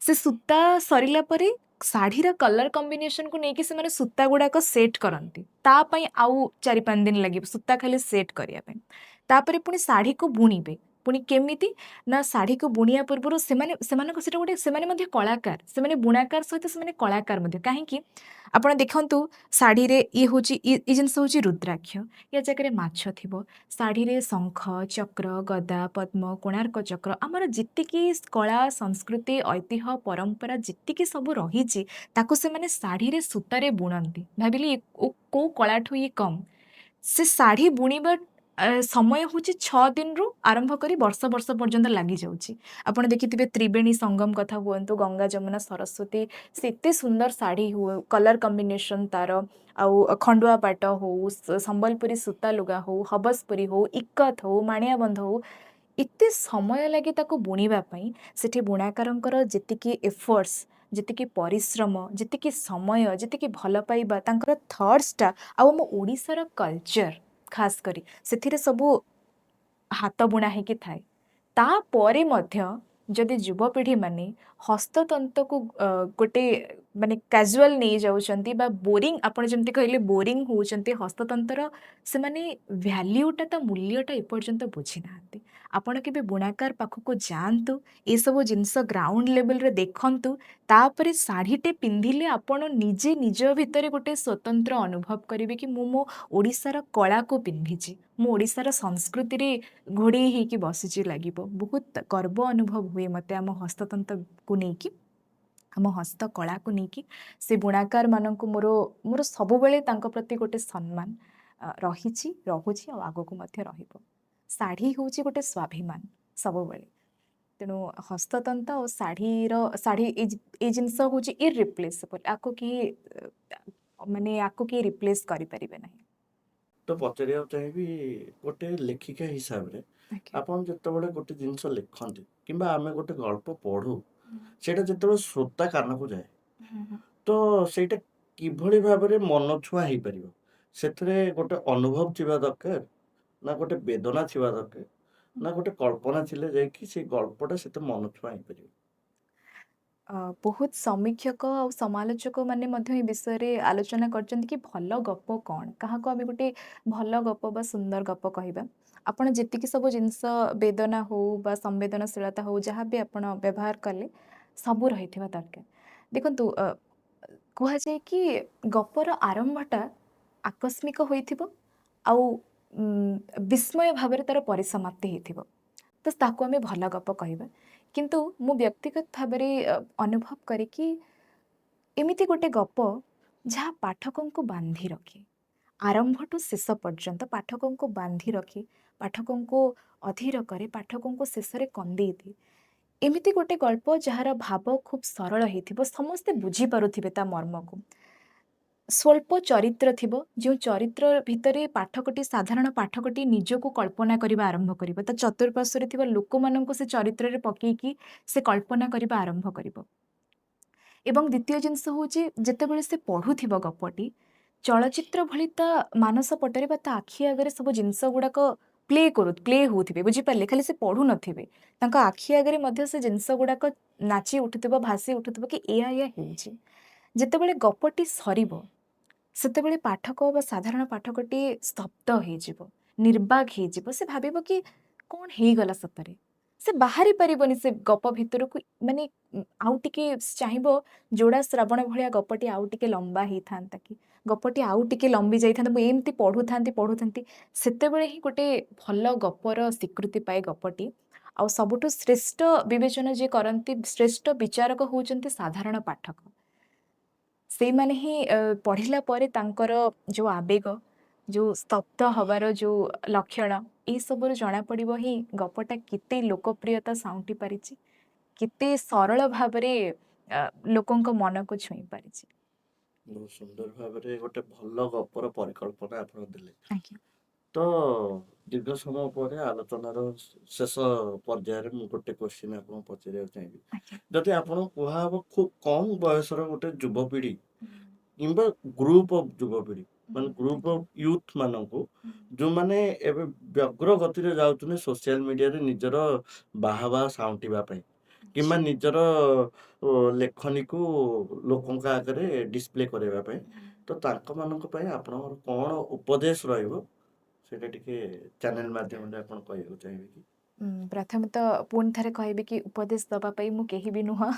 ସେ ସୂତା ସରିଲା ପରେ ଶାଢ଼ୀର କଲର କମ୍ବିନେସନକୁ ନେଇକି ସେମାନେ ସୂତା ଗୁଡ଼ାକ ସେଟ୍ କରନ୍ତି। ତା ପାଇଁ ଆଉ 4-5 ଦିନ ଲାଗିବ ସୂତା ଖାଲି ସେଟ୍ କରିବା ପାଇଁ। ତାପରେ ପୁଣି ଶାଢ଼ୀକୁ ବୁଣିବେ। ପୁଣି କେମିତି ନା ଶାଢ଼ୀକୁ ବୁଣିବା ପୂର୍ବରୁ ସେମାନେ ସେମାନଙ୍କ ସେଟା ଗୋଟେ, ସେମାନେ ମଧ୍ୟ କଳାକାର। ସେମାନେ ବୁଣାକାର ସହିତ ସେମାନେ କଳାକାର ମଧ୍ୟ। କାହିଁକି, ଆପଣ ଦେଖନ୍ତୁ, ଶାଢ଼ୀରେ ଇଏ ହେଉଛି, ଇଏ ଜିନିଷ ହେଉଛି ରୁଦ୍ରାକ୍ଷ, ୟା ଜାଗାରେ ମାଛ ଥିବ। ଶାଢ଼ୀରେ ଶଙ୍ଖ, ଚକ୍ର, ଗଦା, ପଦ୍ମ, କୋଣାର୍କ ଚକ୍ର, ଆମର ଯେତିକି କଳା, ସଂସ୍କୃତି, ଐତିହ୍ୟ, ପରମ୍ପରା ଯେତିକି ସବୁ ରହିଛି, ତାକୁ ସେମାନେ ଶାଢ଼ୀରେ ସୂତାରେ ବୁଣନ୍ତି। ଭାବିଲି କୋଉ କଳାଠୁ ଇଏ କମ୍? ସେ ଶାଢ଼ୀ ବୁଣିବା ସମୟ ହେଉଛି 6 ଦିନରୁ ଆରମ୍ଭ କରି ବର୍ଷ ବର୍ଷ ପର୍ଯ୍ୟନ୍ତ ଲାଗିଯାଉଛି। ଆପଣ ଦେଖିଥିବେ ତ୍ରିବେଣୀ ସଙ୍ଗମ କଥା ହୁଅନ୍ତୁ, ଗଙ୍ଗା, ଯମୁନା, ସରସ୍ୱତୀ, ସେ ଏତେ ସୁନ୍ଦର ଶାଢ଼ୀ ହୁଏ, କଲର୍ କମ୍ବିନେସନ୍ ତାର। ଆଉ ଖଣ୍ଡୁଆ ପାଟ ହଉ, ସମ୍ବଲପୁରୀ ସୂତା ଲୁଗା ହଉ, ହବସପୁରୀ ହଉ, ଇକତ ହଉ, ମାଣିଆବନ୍ଧ ହଉ, ଏତେ ସମୟ ଲାଗେ ତାକୁ ବୁଣିବା ପାଇଁ। ସେଠି ବୁଣାକାରଙ୍କର ଯେତିକି ଏଫର୍ଟସ୍, ଯେତିକି ପରିଶ୍ରମ, ଯେତିକି ସମୟ, ଯେତିକି ଭଲ ପାଇବା, ତାଙ୍କର ଥଟ୍ସଟା ଆଉ ଆମ ଓଡ଼ିଶାର କଲଚର ଖାସ କରି ସେଥିରେ ସବୁ ହାତ ବୁଣା ହେଇକି ଥାଏ। ତାପରେ ମଧ୍ୟ ଯଦି ଯୁବପିଢ଼ିମାନେ ହସ୍ତତନ୍ତକୁ ଗୋଟେ ମାନେ କାଜୁଆଲ ନେଇଯାଉଛନ୍ତି ବା ବୋରିଂ, ଆପଣ ଯେମିତି କହିଲେ ବୋରିଂ ହେଉଛନ୍ତି, ହସ୍ତତନ୍ତର ସେମାନେ ଭ୍ୟାଲ୍ୟୁଟା, ତା ମୂଲ୍ୟଟା ଏପର୍ଯ୍ୟନ୍ତ ବୁଝିନାହାନ୍ତି। ଆପଣ କେବେ ବୁଣାକାର ପାଖକୁ ଯାଆନ୍ତୁ, ଏସବୁ ଜିନିଷ ଗ୍ରାଉଣ୍ଡ ଲେଭେଲରେ ଦେଖନ୍ତୁ, ତାପରେ ଶାଢ଼ୀଟେ ପିନ୍ଧିଲେ ଆପଣ ନିଜେ ନିଜ ଭିତରେ ଗୋଟେ ସ୍ୱତନ୍ତ୍ର ଅନୁଭବ କରିବେ କି ମୁଁ ମୋ ଓଡ଼ିଶାର କଳାକୁ ପିନ୍ଧିଛି, ମୁଁ ଓଡ଼ିଶାର ସଂସ୍କୃତିରେ ଘୋଡ଼େଇ ହେଇକି ବସିଛି ଲାଗିବ। ବହୁତ ଗର୍ବ ଅନୁଭବ ହୁଏ ମୋତେ ଆମ ହସ୍ତତନ୍ତକୁ ନେଇକି, ଆମ ହସ୍ତକଳାକୁ ନେଇକି। ସେ ବୁଣାକାରମାନଙ୍କୁ ମୋର ମୋର ସବୁବେଳେ ତାଙ୍କ ପ୍ରତି ଗୋଟେ ସମ୍ମାନ ରହିଛି, ରହୁଛି ଆଉ ଆଗକୁ ମଧ୍ୟ ରହିବ। ଶାଢ଼ୀ ହେଉଛି ଗୋଟେ ସ୍ୱାଭିମାନ ସବୁବେଳେ। ତେଣୁ ହସ୍ତତନ୍ତ ଆଉ ଶାଢ଼ୀ ଏଇ ଜିନିଷ ହେଉଛି ଇରିପ୍ଲେସେବଲ୍। ଆକୁ କେହି ମାନେ ଆକୁ କେହି ରିପ୍ଲେସ୍ କରିପାରିବେ ନାହିଁ। ତ ପଚାରିବାକୁ ଚାହିଁବି, ଗୋଟେ ଲେଖିକା ହିସାବରେ ଆପଣ ଯେତେବେଳେ ଗୋଟେ ଜିନିଷ ଲେଖନ୍ତି କିମ୍ବା ଆମେ ଗୋଟେ ଗଳ୍ପ ପଢୁ, ସେଇଟା ଯେତେବେଳେ ଶ୍ରୋତା କାନକୁ ଯାଏ ତ ସେଇଟା କିଭଳି ଭାବରେ ମନଛୁଆଁ ହେଇପାରିବ? ସେଥିରେ ଗୋଟେ ଅନୁଭବ ଥିବା ଦରକାର, ନା ଗୋଟେ ବେଦନା ଥିବା ଦରକାର, ନା ଗୋଟେ କଳ୍ପନା ଥିଲେ ଯାଇକି ସେଇ ଗଳ୍ପଟା ସେତେ ମନଛୁଆଁ ହେଇପାରିବ? ବହୁତ ସମୀକ୍ଷକ ଆଉ ସମାଲୋଚକ ମାନେ ମଧ୍ୟ ଏ ବିଷୟରେ ଆଲୋଚନା କରିଛନ୍ତି କି ଭଲ ଗପ କ'ଣ, କାହାକୁ ଆମେ ଗୋଟେ ଭଲ ଗପ ବା ସୁନ୍ଦର ଗପ କହିବା। ଆପଣ ଯେତିକି ସବୁ ଜିନିଷ, ବେଦନା ହଉ ବା ସମ୍ବେଦନଶୀଳତା ହଉ, ଯାହା ବି ଆପଣ ବ୍ୟବହାର କଲେ ସବୁ ରହିଥିବା ଦରକାର। ଦେଖନ୍ତୁ, କୁହାଯାଏ କି ଗପର ଆରମ୍ଭଟା ଆକସ୍ମିକ ହୋଇଥିବ ଆଉ ବିସ୍ମୟ ଭାବରେ ତାର ପରିସମାପ୍ତି ହେଇଥିବ, ତ ତାକୁ ଆମେ ଭଲ ଗପ କହିବା। କିନ୍ତୁ ମୁଁ ବ୍ୟକ୍ତିଗତ ଭାବରେ ଅନୁଭବ କରେ କି ଏମିତି ଗୋଟେ ଗପ ଯାହା ପାଠକଙ୍କୁ ବାନ୍ଧି ରଖେ, ଆରମ୍ଭଠୁ ଶେଷ ପର୍ଯ୍ୟନ୍ତ ପାଠକଙ୍କୁ ବାନ୍ଧି ରଖେ, ପାଠକଙ୍କୁ ଅଧୀର କରେ, ପାଠକଙ୍କୁ ଶେଷରେ କନ୍ଦେଇ ଦିଏ। ଏମିତି ଗୋଟେ ଗଳ୍ପ ଯାହାର ଭାବ ଖୁବ୍ ସରଳ ହେଇଥିବ, ସମସ୍ତେ ବୁଝିପାରୁଥିବେ ତା ମର୍ମକୁ, ସ୍ୱଳ୍ପ ଚରିତ୍ର ଥିବ, ଯେଉଁ ଚରିତ୍ର ଭିତରେ ପାଠକଟି, ସାଧାରଣ ପାଠକଟି ନିଜକୁ କଳ୍ପନା କରିବା ଆରମ୍ଭ କରିବ, ତା ଚତୁଃପାର୍ଶ୍ୱରେ ଥିବା ଲୋକମାନଙ୍କୁ ସେ ଚରିତ୍ରରେ ପକେଇକି ସେ କଳ୍ପନା କରିବା ଆରମ୍ଭ କରିବ। ଏବଂ ଦ୍ୱିତୀୟ ଜିନିଷ ହେଉଛି, ଯେତେବେଳେ ସେ ପଢ଼ୁଥିବ ଗପଟି, ଚଳଚ୍ଚିତ୍ର ଭଳି ତା ମାନସ ପଟରେ ବା ତା ଆଖି ଆଗରେ ସବୁ ଜିନିଷ ଗୁଡ଼ାକ ପ୍ଲେ ହେଉଥିବେ। ବୁଝିପାରିଲେ? ଖାଲି ସେ ପଢ଼ୁନଥିବେ, ତାଙ୍କ ଆଖି ଆଗରେ ମଧ୍ୟ ସେ ଜିନିଷ ଗୁଡ଼ାକ ନାଚି ଉଠୁଥିବ, ଭାସି ଉଠୁଥିବ କି ଏଇଆ ଏଇଆ ହେଉଛି। ଯେତେବେଳେ ଗପଟି ସରିବ, ସେତେବେଳେ ପାଠକ ବା ସାଧାରଣ ପାଠକଟି ସ୍ତବ୍ଧ ହେଇଯିବ, ନିର୍ବାକ ହେଇଯିବ। ସେ ଭାବିବ କି କ'ଣ ହେଇଗଲା ସତରେ। ସେ ବାହାରି ପାରିବନି ସେ ଗପ ଭିତରକୁ, ମାନେ ଆଉ ଟିକେ ଚାହିଁବ ଯୋଡ଼ା ଶ୍ରାବଣ ଭଳିଆ ଗପଟି ଆଉ ଟିକେ ଲମ୍ବା ହେଇଥାନ୍ତା କି, ଗପଟି ଆଉ ଟିକେ ଲମ୍ବି ଯାଇଥାନ୍ତା, ମୁଁ ଏମିତି ପଢ଼ୁଥାନ୍ତି ପଢ଼ୁଥାନ୍ତି। ସେତେବେଳେ ହିଁ ଗୋଟେ ଭଲ ଗପର ସ୍ୱୀକୃତି ପାଏ ଗପଟି। ଆଉ ସବୁଠୁ ଶ୍ରେଷ୍ଠ ବିବେଚନା ଯିଏ କରନ୍ତି, ଶ୍ରେଷ୍ଠ ବିଚାରକ ହେଉଛନ୍ତି ସାଧାରଣ ପାଠକ। ସେଇମାନେ ହିଁ ପଢ଼ିଲା ପରେ ତାଙ୍କର ଯେଉଁ ଆବେଗ, ଯେଉଁ ସ୍ତବ୍ଧ ହେବାର ଯେଉଁ ଲକ୍ଷଣ, ଏଇସବୁରୁ ଜଣାପଡ଼ିବ ହିଁ ଗପଟା କେତେ ଲୋକପ୍ରିୟତା ସାଉଁଟି ପାରିଛି, କେତେ ସରଳ ଭାବରେ ଲୋକଙ୍କ ମନକୁ ଛୁଇଁ ପାରିଛି। ବହୁତ ସୁନ୍ଦର ଭାବରେ ଗୋଟେ ଭଲ ଗପର ପରିକଳ୍ପନା ଆପଣ ଦେଲେ। ଆଜ୍ଞା। ତ ଦୀର୍ଘ ସମୟ ପରେ ଆଲୋଚନାର ଶେଷ ପର୍ଯ୍ୟାୟରେ ମୁଁ ଗୋଟେ କ୍ୱେଶ୍ଚିନ୍ ଆପଣଙ୍କୁ ପଚାରିବାକୁ ଚାହିଁବି। ଆଜ୍ଞା। ଯଦି ଆପଣଙ୍କୁ କୁହାହବ ଖୁବ୍ କମ୍ ବୟସର ଗୋଟେ ଯୁବପିଢ଼ି କିମ୍ବା ଗ୍ରୁପ ଅଫ୍ ଯୁବପିଢ଼ି, ମାନେ ଗ୍ରୁପ ଅଫ୍ ୟୁଥ୍ ମାନଙ୍କୁ, ଯୋଉମାନେ ଏବେ ବ୍ୟଗ୍ର ଗତିରେ ଯାଉଛନ୍ତି ସୋସିଆଲ ମିଡିଆରେ ନିଜର ବାହାବାହା ସାଉଁଟିବା ପାଇଁ କିମ୍ବା ନିଜର ଲେଖନୀକୁ ଲୋକଙ୍କ ଆଗରେ ଡିସପ୍ଲେ କରିବା ପାଇଁ, ତ ତାଙ୍କମାନଙ୍କ ପାଇଁ ଆପଣଙ୍କର କ'ଣ ଉପଦେଶ ରହିବ, ସେଇଟା ଟିକେ ଚ୍ୟାନେଲ ମାଧ୍ୟମରେ ଆପଣ କହିବାକୁ ଚାହିଁବେ କି? ପ୍ରଥମେ ତ ପୁଣି ଥରେ କହିବି କି ଉପଦେଶ ଦେବା ପାଇଁ ମୁଁ କେହି ବି ନୁହଁ।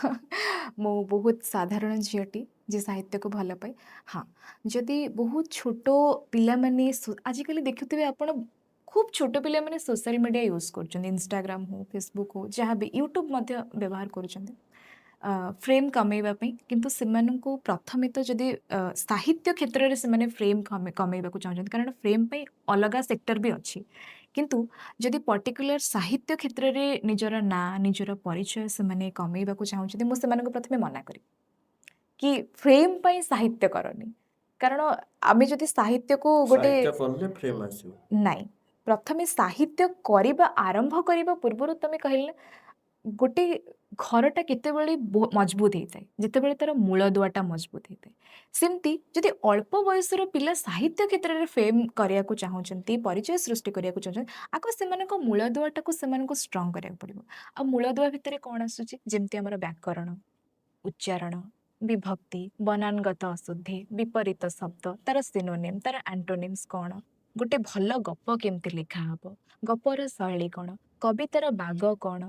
ମୁଁ ବହୁତ ସାଧାରଣ ଝିଅଟି ଯିଏ ସାହିତ୍ୟକୁ ଭଲ ପାଏ। ହଁ, ଯଦି ବହୁତ ଛୋଟ ପିଲାମାନେ, ଆଜିକାଲି ଦେଖୁଥିବେ ଆପଣ, ଖୁବ୍ ଛୋଟ ପିଲାମାନେ ସୋସିଆଲ ମିଡ଼ିଆ ୟୁଜ୍ କରୁଛନ୍ତି, ଇନଷ୍ଟାଗ୍ରାମ ହଉ, ଫେସବୁକ୍ ହଉ, ଯାହା ବି, ୟୁଟ୍ୟୁବ୍ ମଧ୍ୟ ବ୍ୟବହାର କରୁଛନ୍ତି ଫେମ୍ କମେଇବା ପାଇଁ। କିନ୍ତୁ ସେମାନଙ୍କୁ ପ୍ରଥମେ ତ ଯଦି ସାହିତ୍ୟ କ୍ଷେତ୍ରରେ ସେମାନେ ଫେମ୍ କମେଇବାକୁ ଚାହୁଁଛନ୍ତି, କାରଣ ଫେମ୍ ପାଇଁ ଅଲଗା ସେକ୍ଟର ବି ଅଛି, କିନ୍ତୁ ଯଦି ପର୍ଟିକୁଲାର ସାହିତ୍ୟ କ୍ଷେତ୍ରରେ ନିଜର ନାଁ, ନିଜର ପରିଚୟ ସେମାନେ କମେଇବାକୁ ଚାହୁଁଛନ୍ତି, ମୁଁ ସେମାନଙ୍କୁ ପ୍ରଥମେ ମନା କରିବି କି ଫେମ୍ ପାଇଁ ସାହିତ୍ୟ କରନି। କାରଣ ଆମେ ଯଦି ସାହିତ୍ୟକୁ ଗୋଟେ ସାହିତ୍ୟ କଲେ ଫେମ୍ ଆସିବ? ନାଇଁ, ପ୍ରଥମେ ସାହିତ୍ୟ କରିବା ଆରମ୍ଭ କରିବା ପୂର୍ବରୁ ତମେ କହିଲେ ନା, ଗୋଟେ ଘରଟା କେତେବେଳେ ମଜବୁତ ହେଇଥାଏ? ଯେତେବେଳେ ତାର ମୂଳଦୁଆଟା ମଜବୁତ ହେଇଥାଏ। ସେମିତି ଯଦି ଅଳ୍ପ ବୟସର ପିଲା ସାହିତ୍ୟ କ୍ଷେତ୍ରରେ ଫେମ୍ କରିବାକୁ ଚାହୁଁଛନ୍ତି, ପରିଚୟ ସୃଷ୍ଟି କରିବାକୁ ଚାହୁଁଛନ୍ତି, ଆଗ ସେମାନଙ୍କ ମୂଳଦୁଆଟାକୁ ସେମାନଙ୍କୁ ଷ୍ଟ୍ରଙ୍ଗ କରିବାକୁ ପଡ଼ିବ। ଆଉ ମୂଳଦୁଆ ଭିତରେ କ'ଣ ଆସୁଛି? ଯେମିତି ଆମର ବ୍ୟାକରଣ, ଉଚ୍ଚାରଣ, ବିଭକ୍ତି, ବନାନଗତ ଅଶୁଦ୍ଧି, ବିପରୀତ ଶବ୍ଦ, ତାର ସିନୋନିମ୍, ତାର ଆଣ୍ଟୋନିମ୍ସ କ'ଣ, ଗୋଟେ ଭଲ ଗପ କେମିତି ଲେଖା ହବ, ଗପର ଶୈଳୀ କ'ଣ, କବିତାର ବାଗ କ'ଣ,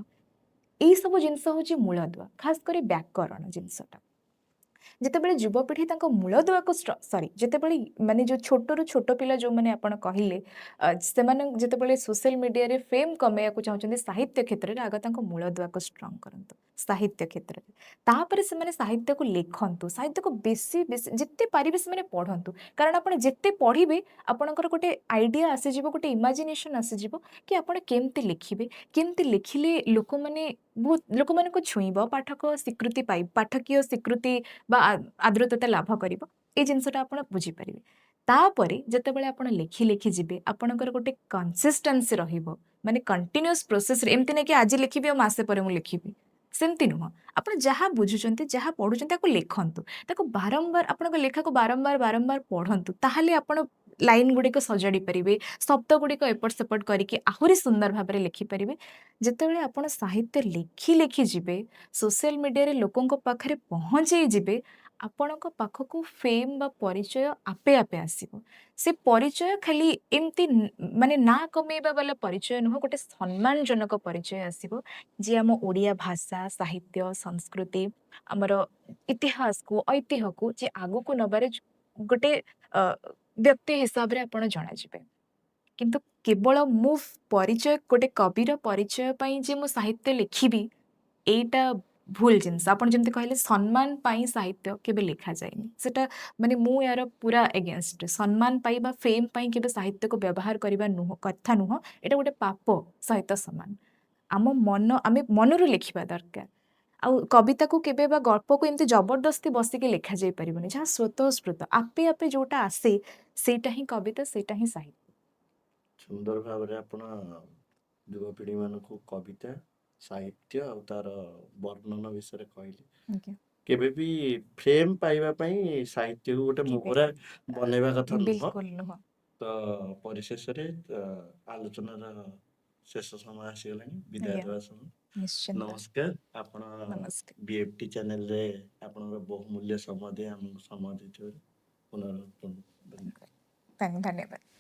ଏଇସବୁ ଜିନିଷ ହେଉଛି ମୂଳଦୁଆ। ଖାସ କରି ବ୍ୟାକରଣ ଜିନିଷଟା। ଯେତେବେଳେ ଯୁବପିଢ଼ି ତାଙ୍କ ମୂଳଦୁଆକୁ ସରି, ଯେତେବେଳେ ମାନେ ଯେଉଁ ଛୋଟରୁ ଛୋଟ ପିଲା ଯେଉଁମାନେ ଆପଣ କହିଲେ, ସେମାନେ ଯେତେବେଳେ ସୋସିଆଲ ମିଡ଼ିଆରେ ଫେମ୍ କମେଇବାକୁ ଚାହୁଁଛନ୍ତି ସାହିତ୍ୟ କ୍ଷେତ୍ରରେ, ଆଗ ତାଙ୍କ ମୂଳଦୁଆକୁ ଷ୍ଟ୍ରଙ୍ଗ କରନ୍ତୁ ସାହିତ୍ୟ କ୍ଷେତ୍ରରେ। ତାପରେ ସେମାନେ ସାହିତ୍ୟକୁ ଲେଖନ୍ତୁ, ସାହିତ୍ୟକୁ ବେଶୀ ବେଶୀ ଯେତେ ପାରିବେ ସେମାନେ ପଢ଼ନ୍ତୁ। କାରଣ ଆପଣ ଯେତେ ପଢ଼ିବେ, ଆପଣଙ୍କର ଗୋଟେ ଆଇଡ଼ିଆ ଆସିଯିବ, ଗୋଟେ ଇମାଜିନେସନ୍ ଆସିଯିବ କି ଆପଣ କେମିତି ଲେଖିବେ, କେମିତି ଲେଖିଲେ ଲୋକମାନେ ବହୁତ ଲୋକମାନଙ୍କୁ ଛୁଇଁବ, ପାଠକ ସ୍ୱୀକୃତି ପାଇ ପାଠକୀୟ ସ୍ୱୀକୃତି ବା ଆଦୃତତା ଲାଭ କରିବ। ଏଇ ଜିନିଷଟା ଆପଣ ବୁଝିପାରିବେ। ତାପରେ ଯେତେବେଳେ ଆପଣ ଲେଖି ଲେଖି ଯିବେ, ଆପଣଙ୍କର ଗୋଟେ କନସିଷ୍ଟାନ୍ସି ରହିବ, ମାନେ କଣ୍ଟିନ୍ୟୁଅସ୍ ପ୍ରୋସେସରେ। ଏମିତି ନାହିଁ କି ଆଜି ଲେଖିବି ଆଉ ମାସେ ପରେ ମୁଁ ଲେଖିବି, ସେମିତି ନୁହଁ। ଆପଣ ଯାହା ବୁଝୁଛନ୍ତି, ଯାହା ପଢୁଛନ୍ତି, ତାକୁ ଲେଖନ୍ତୁ। ତାକୁ ବାରମ୍ବାର, ଆପଣଙ୍କ ଲେଖାକୁ ବାରମ୍ବାର ବାରମ୍ବାର ପଢ଼ନ୍ତୁ। ତାହେଲେ ଆପଣ ଲାଇନ୍ ଗୁଡ଼ିକ ସଜାଡ଼ି ପାରିବେ, ଶବ୍ଦ ଗୁଡ଼ିକ ଏପଟ ସେପଟ କରିକି ଆହୁରି ସୁନ୍ଦର ଭାବରେ ଲେଖିପାରିବେ। ଯେତେବେଳେ ଆପଣ ସାହିତ୍ୟ ଲେଖି ଲେଖି ଯିବେ, ସୋସିଆଲ ମିଡ଼ିଆରେ ଲୋକଙ୍କ ପାଖରେ ପହଞ୍ଚେଇ ଯିବେ, ଆପଣଙ୍କ ପାଖକୁ ଫେମ୍ ବା ପରିଚୟ ଆପେ ଆପେ ଆସିବ। ସେ ପରିଚୟ ଖାଲି ଏମିତି ମାନେ ନାଁ କମେଇବା ବାଲା ପରିଚୟ ନୁହଁ, ଗୋଟେ ସମ୍ମାନଜନକ ପରିଚୟ ଆସିବ, ଯିଏ ଆମ ଓଡ଼ିଆ ଭାଷା, ସାହିତ୍ୟ, ସଂସ୍କୃତି, ଆମର ଇତିହାସକୁ, ଐତିହ୍ୟକୁ ଯିଏ ଆଗକୁ ନବାରେ ଗୋଟେ ବ୍ୟକ୍ତି ହିସାବରେ ଆପଣ ଜଣାଯିବେ। କିନ୍ତୁ କେବଳ ମୁଁ ପରିଚୟ, ଗୋଟେ କବିର ପରିଚୟ ପାଇଁ ଯେ ମୁଁ ସାହିତ୍ୟ ଲେଖିବି, ଏଇଟା ଭୁଲ ଜିନିଷ। ଆପଣ ଯେମିତି କହିଲେ, ସମ୍ମାନ ପାଇଁ ସାହିତ୍ୟ କେବେ ଲେଖାଯାଏନି, ସେଟା ମାନେ ମୁଁ ଏହାର ପୁରା ଏଗେନଷ୍ଟ। ସମ୍ମାନ ପାଇଁ ବା ଫେମ୍ ପାଇଁ କେବେ ସାହିତ୍ୟକୁ ବ୍ୟବହାର କରିବା ନୁହଁ, କଥା ନୁହଁ। ଏଇଟା ଗୋଟେ ପାପ ସହିତ ସମାନ। ଆମ ମନ, ଆମେ ମନରୁ ଲେଖିବା ଦରକାର। ଆଉ କବିତାକୁ କେବେ ବା ଗଳ୍ପକୁ ଏମିତି ଜବରଦସ୍ତି ବସିକି ଲେଖାଯାଇ ପାରିବନି। ଯାହା ସ୍ୱତଃସ୍ଫୂର୍ତ୍ତ ଆପେ ଆପେ ଯୋଉଟା ଆସେ, ସେଇଟା ହିଁ କବିତା, ସେଇଟା ହିଁ ସାହିତ୍ୟ। ସୁନ୍ଦର ଭାବରେ ଆପଣ ଯୁବପିଢ଼ିମାନଙ୍କୁ କବିତା, ସାହିତ୍ୟ ଆଉ ତାର ବର୍ଣ୍ଣନ ବିଷୟରେ କହିଲେ। କେବେ ବି ଫେମ୍ ପାଇବା ପାଇଁ ସାହିତ୍ୟକୁ ଗୋଟେ କେବେ ମୋହରା ବନେଇବା କଥା ନୁହଁ। ବିଲକୁଲ ନୁହଁ। ତ ପରିଶେଷରେ ଆଲୋଚନାର ଶେଷ ସମୟ ଆସିଗଲାଣି, ବିଦାୟ ଦେବା ସମୟ। ନିଶ୍ଚିନ୍ତ। ନମସ୍କାର। ଆପଣ ନମସ୍କାର। ବିଏଫଟି ଚ୍ୟାନେଲରେ ଆପଣଙ୍କର ବହୁମୂଲ୍ୟ ସମୟ ଦେଇ ଆମକୁ ସମୟ ଦେଇଥିବାରୁ ପୁନର୍ବାର ଧନ୍ୟବାଦ। ଧନ୍ୟବାଦ।